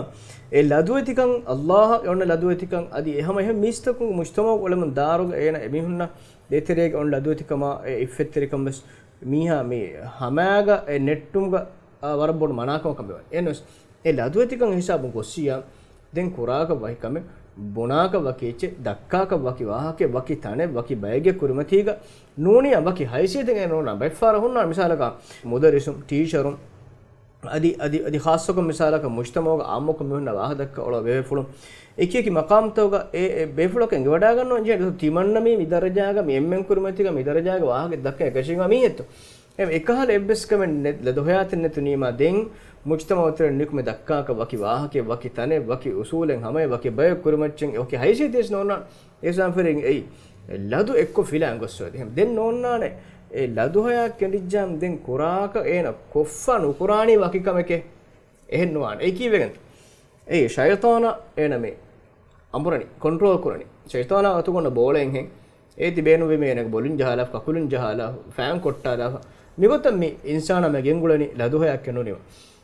އެ ލަދުވެތިކަން އައްލާހަށް އެ އޮންނަ ލަދުވެތިކަން އަދި އެ ހަމަ އެހެން މީސްތަކުން މުޖްތަމަޢުގަ އުޅެމުން ދާރުގަ އޭނަ އެމީހުންނަށް ދޭތެރޭގަ އޮން ލަދުވެތިކަމާ އެ އިއްފަތްތެރިކަން ވެސް މީހާ މި ހަމާގަ އެ ނެއްޓުމުގަ، އާ، ވަރަށް ބޮޑު މަނާކަމަކަށް މިވަނީ. އެންވެސް އެ ލަދުވެތިކަން ހިސާބުން ގޮއްސިޔާ، ދެން ކުރާކަށް ވަކި ކަމެއް، ބުނާކަށް ވަކި އެއްޗެއް، ދައްކާކަށް ވަކި ވާހަކައެއް، ވަކި ތަނެއް، ވަކި ބައެއްގެ ކުރިމަތީގަ ނޫނިޔާ ވަކި ހައިސިއްޔަތެއް އޭނަ ނޯންނާނެ. ބައެއްފަހަރަށް ހުންނާނެ މިސާލަކަށް މުދައްރިސުން، ޓީޗަރުން، އަދި، އަދި، އަދި ޚާއްޞަކޮށް މިސާލަކަށް މުޖްތަމަޢުގަ އާއްމުކޮށް މިހުންނަ ވާހަކަ ދައްކާ އޮޅުވާ ބޭފުޅުން އެކި އެކި މަޤާމްތަކުގަ އެ، އެ ބޭފުޅަކަށް އެނގިވަޑާގަންނަވަން ޖެހޭ ތިމަންނަ މީ މި ދަރަޖާގަ މި އެންމެން ކުރިމަތީގަ މި ދަރަޖާގެ ވާހަކަ ދައްކަން އެކަށީގަ މީހެއްތޯ. އެ އެކަހަލަ އެއްވެސް ކަމެއް ނެ-، ލަދުހަޔާތެއް ނެތުނީމާ ދެން މުޖްތަމަޢުތެރެ ނިކުމެ ދައްކާކަށް ވަކި ވާހަކައެއް، ވަކި ތަނެއް، ވަކި އުސޫލެއް ހަމައެއް، ވަކި ބައެއް ކުރިމައްޗެއް، ވަކި ހައިސިއްޔަތެއް ނޯންނާނެ. އެ ސާފިރިން އެއީ ލަދު އެއްކޮށް ފިލާން ގޮއްސޯދި. ދެން ނޯންނާނެ އެ ލަދުހަޔާ ކެނޑިއްޖާމް ދެން ކުރާކަށް އޭނަ ކޮށްފަ ނުކުރާނީ ވަކި ކަމެކޭ. އެހެން ނުވާނެ. އެއީ ކީއްވެގެން؟ އެއީ ޝައިޠާނާ އޭނަ މި އަނބުރަނީ، ކޮންޓްރޯލް ކުރަނީ. ޝައިޠާނާ އަތުގަ އޮންނަ ބޯޅައެއްހެން އޭތި ބޭނުންވީމަ އޭނަގެ ބޮލުން ޖަހާލާފަ، ކަކުލުން ޖަހާލާފަ، ފައިން ކޮށްޓާލާފަ. މިގޮތަށް މި އިންސާނާ މެ ގެންގުޅެނީ ލަދުހަޔާ ކެނޑުނީމަ.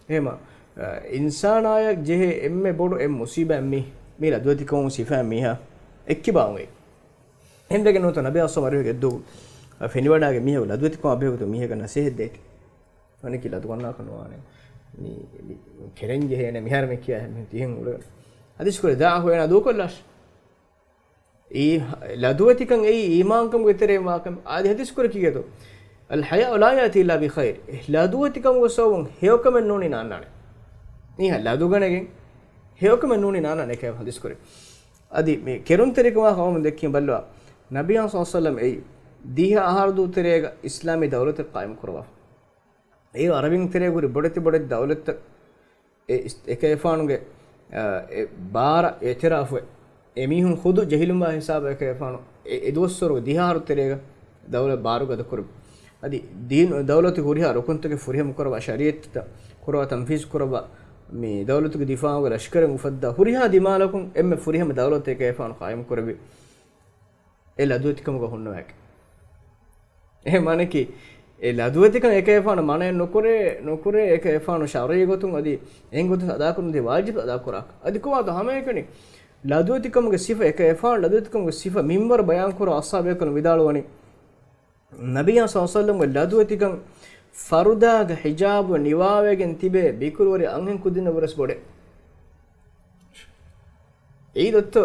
އެހެމަ، އަ، އިންސާނާޔަށް ޖެހޭ އެންމެ ބޮޑު އެއް މުސީބާތް މީ، މީ ލަދުވެތިކަމުން ސިފައިން މީހާ އެއްކިބާވުން އެއީ. އެހެންވެގެން ނޫންތޯ ނަބީ އަސް މަރިހުގެ އެއްދުވަހު ފެނިވަޑާގެން މީހަކު ލަދުވެތިކަމާ ބެހޭގޮތުން މީހަކަށް ނަސޭހަތް ދޭތީ. އަނެކީ ލަދު ގަންނާކަށް ނުވާނެ. މި، މި ކެރެން ޖެހޭނެ މިހާރު މި ކިޔާ މި ތިހެން އުޅެ. ހަދީސް ކުރެ ދާ ހުއެނާ ދޫކޮށްލާށި. އީ ލަދުވެތިކަން އެއީ އީމާންކަމުގެ ތެރެއިން ވާކަމެއް. އަދި ހަދީސް ކުރެ ކީގެތޯ؟ الحياء لا يأتي إلا بخير. ލަދުވެތިކަމުގެ ސަބަބުން ހެޔޮކަމެއް ނޫނީ ނާންނާނެ. މީހާ ލަދުގަނެގެން ހެޔޮކަމެއް ނޫނީ ނާންނާނެ ކައި ހަދީސް ކުރެ. އަދި މި ކެރުންތެރިކަމާ ހަމަ ދެއްކީ ބައްލަވާ. ނަބިއްޔާ ޞައްލަﷲު ޢަލައިހި ވަސައްލަމް އެއީ ދިހަ އަހަރު ދޫ ތެރޭގަ އިސްލާމީ ދައުލަތެއް ޤާއިމު ކުރައްވާފަ. އޭރު އަރަބިން ތެރޭގަ ހުރި ބޮޑެތި ބޮޑެތި ދައުލަތްތައް އެ އިސް-، އެކަލޭގެފާނުގެ، އަ، އެ ބާރަ އިޢުތިރާފުވެ، އެމީހުން ޚުދު ޖެހިލުންވާ ހިސާބަށް އެކަލޭގެފާނު އެ، އެ ދުވަސްވަރު ދިހަ އަހަރު ތެރޭގަ ދައުލަތް ބާރުގަދަ ކުރި. އަދި ދީން ދައުލަތުގެ ހުރިހާ ރުކުންތަކެއް ފުރިހަމަ ކުރައްވާ، ޝަރީޢަތްތައް ކުރައްވާ، ތަންފީޒު ކުރައްވާ، މި ދައުލަތުގެ ދިފާޢުގެ ލަޝްކަރެއް އުފައްދާ، ހުރިހާ ދިމާލަކުން އެންމެ ފުރިހަމަ ދައުލަތެއް އެކަލޭގެފާނު ޤާއިމު ކުރެއްވި. އެ ލަދުވެތިކަމުގަ ހުންނަވައިގެން. އެހެން މާނައަކީ، އެ ލަދުވެތިކަން އެކަލޭގެފާނު މަނައެއް ނުކުރޭ، ނުކުރޭ އެކަލޭގެފާނު ޝަރުޢީ ގޮތުން އަދި އެހެން ގޮތަށް އަދާކުރަން ދޭ ވާޖިބު އަދާކުރާކަށް. އަދި ކޮބާތޯ ހަމައެކަނި ލަދުވެތިކަމުގެ ސިފަ އެކަލޭގެފާނު ލަދުވެތިކަމުގެ ސިފަ މިންވަރު ބަޔާންކުރާ އަޞްޙާބު ބޭކަލުން ވިދާޅުވަނީ، ނަބިއްޔާ ޞައްލަﷲު ޢަލައިހި ވަސައްލަމްގެ ލަދުވެތިކަން ފަރުދާގެ ޙިޖާބު ނިވާވެގެން ތިބޭ ބިކުރުވެރި އަންހެން ކުދިންނަށް ވުރެސް ބޮޑޭ. އެއީ ދޮއްތޯ،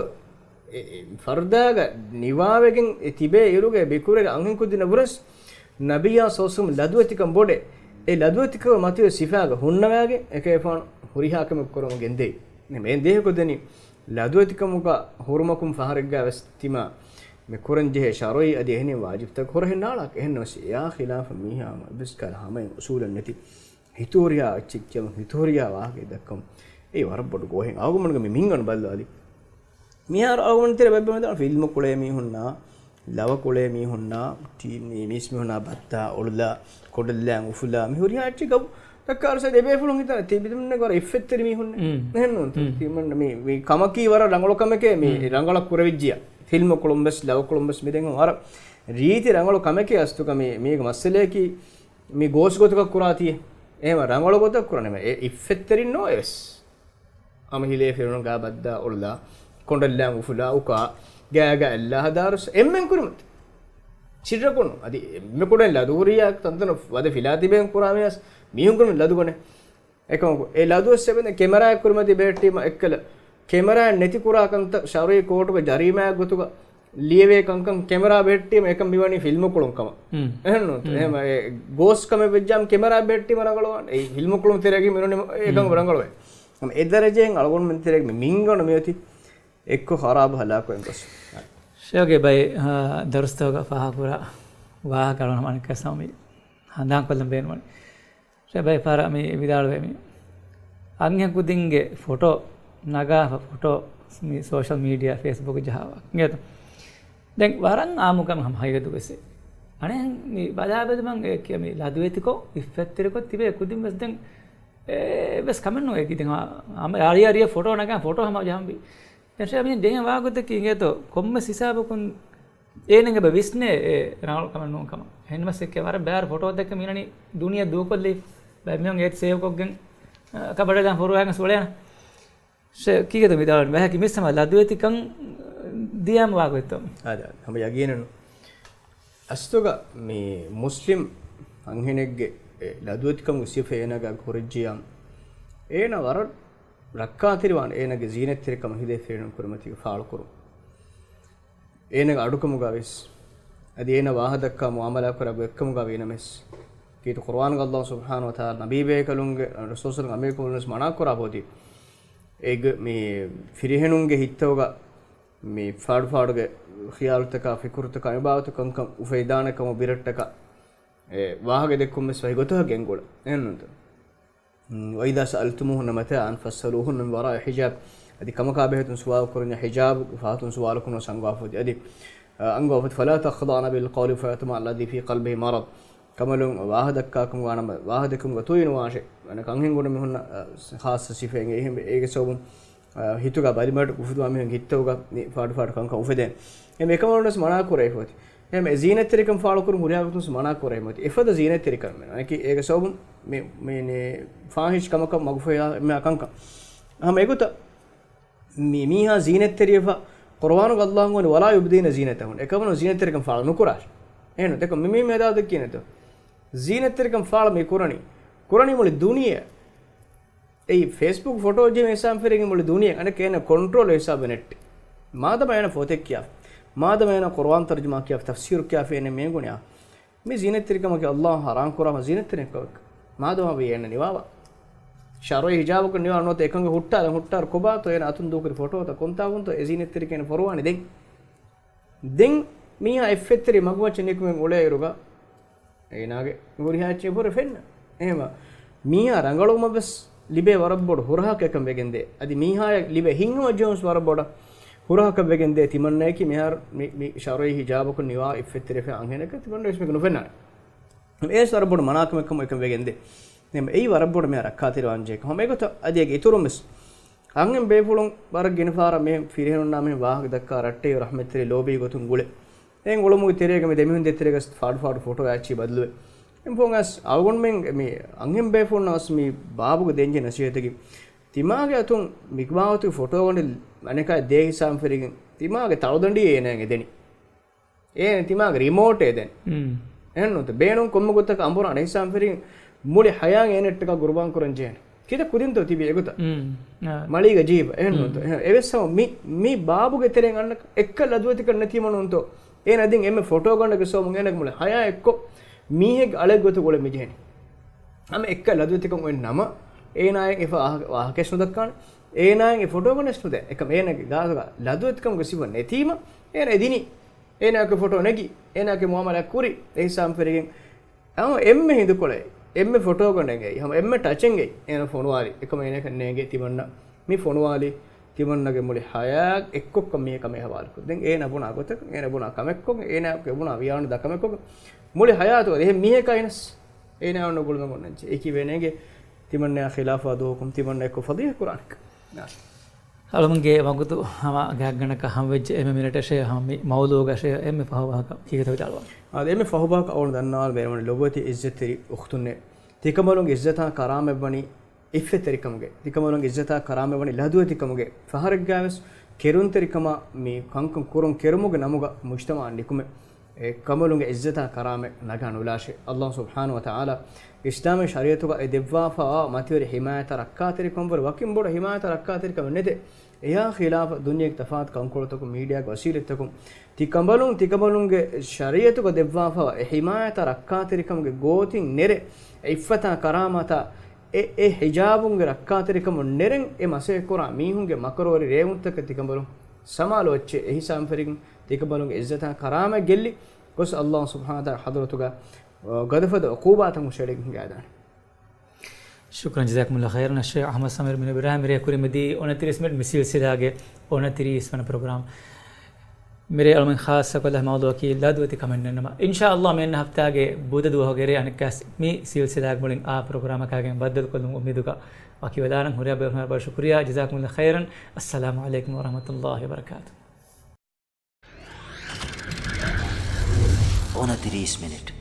އެ، އެ، ފަރުދާގަ ނިވާވެގެން އެ ތިބޭ އިރުގެ ބިކުރުވެރި އަންހެން ކުދިންނަށް ވުރެސް ނަބިއްޔާ ޞައްލަﷲު ޢަލައިހި ވަސައްލަމް ލަދުވެތިކަން ބޮޑޭ. އެ ލަދުވެތިކަމުގެ މަތިވެރި ސިފާގަ ހުންނަވައިގެން އެކަލޭގެފާނު ހުރިހާ ކަމެއް ކުރަމުން ގެންދެވި. މި ދޭހަކު ދެނީ ލަދުވެތިކަމުގަ ހުރުމަކުން ފަހަރެއްގަ ވެސް ތިމާ މި ކުރަން ޖެހޭ ޝަރުޢީ އަދި އެހެނިހެން ވާޖިބުތަކަށް ހުރަހެއް ނާޅާކަށް. އެހެންނަމަވެސް އެއާ ޚިލާފަށް މީހާ އެއްވެސް ކަހަލަ ހަމައިން އުސޫލެއް ނެތި ހިތުހުރިހާ އެއްޗެއް ކިޔަމުން ހިތުހުރިހާ ވާހަކައެއް ދައްކަމުން އެއީ ވަރަށް ބޮޑު ގޯހެއް. އަޅުގަނޑުގެ މި މިންގަނޑު ބައްލަވާލި. މިހާރު އަޅުގަނޑު ތެރޭ ބައްބަ މެދާ ފިލްމު ކުޅޭ މީހުންނާ، ލަވަ ކުޅޭ މީހުންނާ، ޓީ-، މީ-، މީސް މީހުންނާ ބައްދާ އޮޅުލާ، ކޮނޑަށްލާން އުފުލާ، މި ހުރިހާ އެއްޗެއް ގަބު ދައްކާ އަރުސަ ދެބޭފުޅުން ހިތާ ތިބިދުންނެ ވަރަށް އިއްފަތްތެރި މީހުން މް. އެހެން ނޫންތަ؟ މް. ތިމަން މީ، މީ ކަމަކީ ވަރަށް ރަނގަޅު ކަމެކޭ މީ މް. ރަނގަޅަށް ކުރެވިއްޖިޔާ. ފިލްމު ކުޅުން ވެސް، ލަވަ ކުޅުން ވެސް މި ދެން ވަރަށް ރީތި ރަނގަޅު ކަމެކޭ އަސްތުކަ މީ، މީގެ މައްސަލަޔަކީ މި ގޯސް ގޮތަކަށް ކުރާތީ. އެހެމަ ރަނގަޅު ގޮތަށް ކުރަނީމަ އެ އިއްފަތްތެރިން ނޯ އެވެސް. ހަމަ ހިލޭ ފިރުނު ގާ ބައްދާ އޮޅުލާ، ކޮނޑަށްލާން އުފުލާ، އުކާ، ގާގާ އެއްލާ ހަދާރުސް އެންމެން ކުރިމަތި. ސިއްރަކުން އަދި އެންމެ ކުޑަން ލަދު ހުރިޔާ ތަންތަނަށް ވަދެ ފިލާ ތިބޭން ކުރާ މިޔަސް މީހުން ކުރިމަތި ލަދުގަނެ. އެކަމަކު، އެ ލަދުވެސް އެބަން ކެމެރާއެއް ކުރިމަތި ބެހެއްޓީމަ އެއްކަލަ، ކެމެރާއެއް ނެތި ކުރާ ކަންތައް ޝަރުޢީ ކޯޓުގެ ޖަރީމާއެއް ގޮތުގަ ލިޔެވޭ ކަންކަން ކެމެރާ ބެހެއްޓީމަ އެކަން މިވަނީ ފިލްމު ކުޅުން ކަމަށް. މް. އެހެން ނޫންތަ؟ މް. އެހެމަ އެ ގޯސް ކަމެއް ވެއްޖާމަ ކެމެރާ ބެހެއްޓީމަ ރަނގަޅުވާނެ. އެ ފިލްމު ކުޅުން ތެރޭގަ މިވަނީ އެކަން މް. ރަނގަޅުވޭ. ހަމަ އެ ދަރަޖައިން އަޅުގަނޑުމެން ތެރޭގަ މި މިންގަނޑު މިއޮތީ އެއްކޮށް ޚަރާބު ހަލާކު އެނގޮސް. ޝޭޚްގެ ބައި، އާ، ދަރުސްތަކުގަ ފާހަގަކުރާ ވާހަކަ އަޅުގަނޑު ހަމަ އަނެއްކާވެސް ހަމަ މި ހަނދާންކޮށްލަން ބޭނުންވަނީ. ޝޭޚް ބައި ފަހަރަށް މި ވިދާޅުވޭ މި އަންހެން ކުދިންގެ ފޮޓޯ ނަގާފަ ފޮޓޯ މި ސޯޝަލް މީޑިއާ ފޭސްބުކް ޖަހާފަ. އިނގޭތަ؟ ދެން ވަރަށް އާއްމުކަމެއް ހަމަ ހަގީގަތުގަ ވެސް. އަނެއް މި ބަލާބެލުމަށް އެ ކިޔަ މި ލަދުވެތިކޮށް، އިއްފަތްތެރިކޮށް ތިބޭ ކުދިން ވެސް ދެން އެއްވެސް ކަމެއް ނުވޭ. ދެން ހަމަ އަރި އަރިއަށް ފޮޓޯ ނަގާ ފޮޓޯ ހަމަ ޖަހަންވީ. ދެން ޝޭޚް މި ޖެހޭ ވާހަކަތަކީ އިނގޭތޯ ކޮންމެސް ހިސާބަކުން އޭނަގެ ބަ ވިސްނޭ އެ ރަނގަޅު ކަމެއް ނޫން ކަމަށް. އެހެން މަސް އެއްކެ ވަރަށް ބޭރު ފޮޓޯ ދެއްކެ މީނަނީ ދުނިޔެ ދޫކޮށްލީ. ބައެއް މީހުން އޭތި ސޭވްކޮށްގެން، އަ، ކަބަޑަށް ދާން ފޮރުވާގެން ސުޅޭނަ. ޝޭ، ކީކޭތަ މި ދާން ވަހަކި މިސް ހަމަ ލަދުވެތިކަން ދިޔައިމަ ވާގޮތްތޯ މި؟ އާދެ، އާދެ. ހަމަ ޔަގީނުން. އަސްލުގަ މި މުސްލިމް އަންހެނެއްގެ އެ ލަދުވެތިކަމުގެ ސިފަ އޭނާގެ އަގު ހުރެއްޖިޔާ، އޭނާ ވަރަށް ރައްކާތެރިވާނެ އޭނާގެ ޒީނަތްތެރިކަމަށް ހިދޭ ފިރިހެނުން ކުރިމަތީގެ ފާޅުކުރުން. އޭނާގެ އަޑުކަމުގަ ވެސް، އަދި އޭނާ ވާހަކަ ދައްކާ މުއާމަލާ ކުރާ ގޮތްކަމުގަ ވީނަމަވެސް، ކީރިތި ޤުރުއާނުގަ ﷲ ސުބްޙާނަހޫ ވަތަޢާލާ ނަބީބޭކަލުންގެ ރަސޫލު އަމިއްލަ އަނބިޔާ ކަލުން ވެސް މަނާ ކުރާ ހޯދީ. އޭގެ މި ފިރިހެނުންގެ ހިތްތަކުގަ މި ފާޑުފާޑުގެ ޚިޔާލުތަކާ، ފިކުރުތަކާ، އެބާވަތު ކަންކަން އުފެދިދާނެ ކަމަށް ބިރައްޓަކަށް އެ ވާހަކަ ދެއްކުން ވެސް ވަހި ގޮތަކަށް ގެންގުޅޭ. އެހެންނޫންތަ؟ މް، وإذا سألتموهن متاعا فاسألوهن من وراء حجاب. އަދި ކަމަކާ ބެހޭތުން ސުވާލު ކުރަންޏާ ހިޖާބު ފަހަތުން ސުވާލު ކުރުން އަންގާފަ އޮތީ. އަދި، އަ، އަންގާފަ އޮތީ، فلا تخضعن بالقول فيطمع الذي في قلبه مرض. ކަނބަލުން ވާހަކަ ދައްކާކަމުގަ ނަމަ، ވާހަކަ ދެއްކުމުގަ ތުއިނުވާށޭ. އަނެއްކާ އަންހެން ގުނަ މީހުންނަށް، އަ، ޚާއްޞަ ސިފައެއް އެހެން އޭގެ ސަބަބުން، އަ، ހިތުގަ ބަލިމަޑު އުފުދުވާ މީހުން ހިތްތަކުގަ މި ފާޑު ފާޑު ކަންކަން އުފެދޭ. އެ އެކަމަށް ވެސް މަނާ ކުރެވިފަ އޮތީ. އެ ޒީނަތްތެރިކަން ފާޅުކުރުން ހުރިހާ ގޮތުން ވެސް މަނާ ކުރެވިފަ އޮތީ. އެފަދަ ޒީނަތްތެރިކަން މެނު. އަނެކީ އޭގެ ސަބަބުން މި، މި، މި ފާޙިޝް ކަމަކަށް މަގުފަހި އެންމެހާ ކަންކަން. ހަމަ އެގޮތަށް މި މީހާ ޒީނަތްތެރިވެފަ، ޤުރުއާނުގަ ﷲ އަންގަވަނީ، "ولا يبدين زينتهن." އެކަމަނު ޒީނަތްތެރިކަން ފާޅު ނުކުރާށޭ. އެހެން ދެކޮ މި، މި މެދާ ދެއްކީ ނެތޯ. ޒީނަތްތެރިކަން ފާޅު މި ކުރަނީ. ކުރަނީ މުޅި ދުނިޔެ. އެއީ ފޭސްބުކް ފޮޓޯ ޖެހި ހިސާބުން ފެށިގެން މުޅި ދުނިޔެ އަނެކަ އޭނަ ކޮންޓްރޯލް ހިސާބުން ނެއްޓި. މާދަމާ އޭނަ ފޮތެއް ކިޔާފަ، މާދަމާ އޭނަ ޤުރުއާން ތަރުޖަމާ ކިޔާފަ، ތަފްސީރު ކިޔާފަ އޭނަ މޭނގުނިއާ. މި ޒީނަތްތެރިކަމަކީ ﷲ ހަރާން ކުރާ ޒީނަތްތެރިކަމެއް. މާދަމާ ވީ އޭނަ ނިވާވާ. ޝަރުޢީ ހިޖާބަކުން ނިވާ ނުވަތަ އެކަން ހުއްޓާލަން ހުއްޓާރު ކޮބާތޯ އޭނަ އަތުން ދޫކުރި ފޮޓޯތަ ކޮންތާކުންތޯ އެ ޒީނަތްތެރިކަން އޭނަ ފޮރުވާނީ ދެން. ދެން މީހާ އެއްފަތްތެރި މަގުމައްޗަށް ނިކުމެން އުޅޭއިރުގަ އޭނާގެ ހުރިހާ އެއްޗެއް ފުރެ ފެންނަ. އެހެންވާ، މީހާ ރަނގަޅުވުމަށް ވެސް ލިބޭ ވަރަށް ބޮޑު ހުރަހަކަށް އެކަން ވެގެންދޭ. އަދި މީހާޔަށް ލިބޭ ހިތްހަމަޖެހުން ވެސް ވަރަށް ބޮޑަށް ހުރަހަކަށް ވެގެންދޭ. ތިމަންނަޔަކީ މިހާރު މި، މި ޝަރުޢީ ހިޖާބަކުން ނިވާ އެއްފަތްތެރި އަންހެނަކަށް ތިމަންނަ ވެސް މީހަކު ނުފެންނާނެ. އެއީ ވަރަށް ބޮޑު މަނާކަމެއް ކަމަށް އެކަން ވެގެންދޭ. އެއީ ވަރަށް ބޮޑު މިހާ ރައްކާތެރިވާންޖެހޭ ކަމެއް. ހަމަ އެގޮތަށް އަދި އޭގެ އިތުރުން ވެސް އަންހެން ބޭފުޅުން ވަރަށް ގިނަ ފަހަރަށް މި ފިރިހެނުންނާ މި ވާހަކަ ދައްކާ ރައްޓެހި ރަޙްމަތްތެރި ލޯބީ ގޮތުން ގުޅޭ. އެހެން ގުޅުމުގެ ތެރޭގަ މި ދެމީހުން ދޭތެރޭގަ ފާޑު ފާޑު ފޮޓޯ އެއްޗެއް ބަދަލުވޭ. އެހެން ފޯން އަސް އަޅުގަނޑުމެން މި އަންހެން ބޭފުޅުންނަށް ވެސް މި ބާބުގެ ދޭންޖެހޭ ނަސީހަތަކީ، ތިމާގެ އަތުން މި ބާވަތުގެ ފޮޓޯގަނޑެއް އަނެކާ ދޭ ހިސާބުން ފެށިގެން ތިމާގެ ތަޅުދަނޑިއެއް އޭނާއަށް އެދެނީ. އޭނަ ތިމާގެ ރިމޯޓެއް ދެން. އެހެންނުތަ ބޭނުން ކޮންމެ ގޮތަކަށް އަނބުރާނެ ހިސާބުން ފެށިގެން މުޅި ޙަޔާތް އޭނައަށްޓަކާ ގުރުބާން ކުރަން ޖެހޭނެ. ކިތައް ކުދިންތޯ ތިބީ އެގޮތަށް؟ މަޅީގަ ޖީބަށް. އެހެންނުތަ؟ އެވެސް ހަމަ މި، މި ބާބުގެ ތެރެއިން އަންނަ އެއްކަ ލަދުވެތިކަން ނެތީމަ ނޫންތޯ؟ އޭނަ ދެން އެންމެ ފޮޓޯގަނޑެއްގެ ސަބަބުން އޭނަގެ މުޅި ޙަޔާތް އެއްކޮށް މީހެއްގެ އަޅެއްގެ ގޮތަށް އުޅެން މި ޖެހޭނެ. ހަމަ އެއްކަ ލަދުވެތިކަން އޮތް ނަމަ، އޭނާއަށް އެފަ ވާހަކަ، ވާހަކަވެސް ނުދައްކާނެ. އޭނާއަށް އެ ފޮޓޯގަނޑެއް ވެސް ނުދޭ. އެކަމް އޭނާގެ ގާތުގަ ލަދުވެތިކަމުގެ ސިފަ ނެތީމަ، އޭނަ އެދިނީ. އޭނާގެ ފޮޓޯ ނެގި، އޭނާގެ މުއާމަލާ ކުރި، އެ ހިސާބުން ފެށިގެން. ހަމަ އެންމެ ހިނދުކޮޅެއް، އެންމެ ފޮޓޯގަނޑެއްގައި، ހަމަ އެންމެ ޓަޗެއްގައި އޭނަ ފޮނުވާލި. އެކަމަށް އޭނައަކަށް ނޭނގޭ ތިމަންނަ މި ފޮނުވާލި، ތިމަންނަގެ މުޅި ޙަޔާތް އެއްކޮށްކަން މީހަކާ މި ޙަވާލުކޮށް. ދެން އޭނަ ބުނާ ގޮތަކަށް، އޭނަ ބުނާ ކަމެއްކޮށް، އޭނަ ބުނާ ވިޔާނުދާ ކަމެއްކޮށް، މުޅި ޙަޔާތުގަ އެހެން މީހަކާ އިނަސް އޭނައަށް ނުގުޅުމެއް އޮންނަންޖެ. އެކި ވޭނެގެ ތިމަންނަޔާ ޚިލާފަށް ދޫކުން ތިމަންނަ އެއްކޮށް ފަޟީޙަތް ކުރާނެ. އަޅުމެންގެ ވަގުތު ހަމަ ގާތްގަނޑަކަށް ހަމަވެއްޖެ. އެންމެ މިނެޓަށޭ ހަމަ މި މައުޟޫޢަށޭ އެންމެ ފަހު ވާހަކަ ކީކޭތޯ ވިދާޅުވާން؟ އާދެ، އެންމެ ފަހު ވާހަކަ އަޅުގަނޑު ދަންނަވާލަން ބޭނުންވަނީ ލޮބުވެތި އިއްޒަތްތެރި އުޚްތުންނޭ. ތިކަނބަލުންގެ އިއްޒަތާ ކަރާމަތްވަނީ އިއްފަތްތެރިކަމުގެ، ތިކަނބަލުންގެ އިއްޒަތާ ކަރާމަތްވަނީ ލަދުވެތިކަމުގެ. ފަހަރެއްގައިވެސް ކެރުންތެރިކަމާ މި ކަންކަން ކުރުން ކެރުމުގެ ނަމުގަ މުޖްތަމަޢަށް ނިކުމެ، އެ ކަނބަލުންގެ އިއްޒަތާ ކަރާމަތް ނަގާ ނުލާށޭ. ﷲ ސުބްޙާނަހޫ ވަތަޢާލާ އިސްލާމީ ޝަރީޢަތުގަ އެ ދެއްވާފައިވާ މަތިވެރި ޙިމާޔަތާ ރައްކާތެރިކަންވުރެ ވަކިން ބޮޑު ޙިމާޔަތާ ރައްކާތެރިކަމެއް ނެތޭ. އެޔާ ޚިލާފަށް ދުނިޔޭގެ ތަފާތު ކަންކޮޅުތަކުން މީޑިއާގެ ވަސީލަތްތަކުން ތިކަނބަލުން، ތިކަނބަލުންގެ ޝަރީޢަތުގަ ދެއްވާފައިވާ އެ ޙިމާޔަތާ ރައްކާތެރިކަމުގެ ގޯތިން ނެރެ، އެ ޢިއްފަތާ ކަރާމަތާ، އެ، އެ ޙިޖާބުންގެ ރައްކާތެރިކަމުން ނެރެން އެ މަސައްކަތް ކުރާ މީހުންގެ މަކަރުވެރި ރޭވުންތަކަށް ތިކަނބަލުން ސަމާލު އެއްޗެއް އެހިސާބުން ފެށިގެން ތިކަނބަލުންގެ އިއްޒަތާ ކަރާމަތް ގެއްލި ގޮސް ﷲ ސުބްޙާނަހޫ ވަތަޢާލާ ޙަޟްރަތުގަ، އަ، ގަދަފަދަ ޢުޤޫބާތަކުން ޝެޑިގެން ހިނގާދާނެ. ޝުކްރަން، ޖަޒާކުމުﷲ ޚައިރަން. އައްޝައިޚް އަޙްމަދު ސަމީރު މިން އިބްރާހިމް މިރޭ ކުރިމަތީ އޮނަތިރީސް މިނިޓް މި ސިލްސިލާގެ އޮނަތިރީސް ވަނަ ޕްރޮގްރާމް. މިރޭ އަޅުމެން ޚާއްޞަކޮށްލާ މައުޟޫޢަކީ ލަދުވެތި ކަމެއް ނަމަ، އިންޝާﷲ މިއަންނަ ހަފްތާގެ ބުދަ ދުވަހުގެ ރޭ އަނެއްކާސް މި ސިލްސިލާގެ މުޅިން އާ ޕްރޮގްރާމަކާގެން ބައްދަލުކޮށްލުމުގެ އުއްމީދުގަ ވަކިވެލާނަން. ހުރިހާ ބޭފުޅުންނަށް ވަރަށް ޝުކުރިއްޔާ. ޖަޒާކުމުﷲ ޚައިރަން. އައްސަލާމު ޢަލައިކުމް ވަރަޙްމަތުﷲ ވަބަރަކާތުހު. އޮނަތިރީސް މިނިޓް.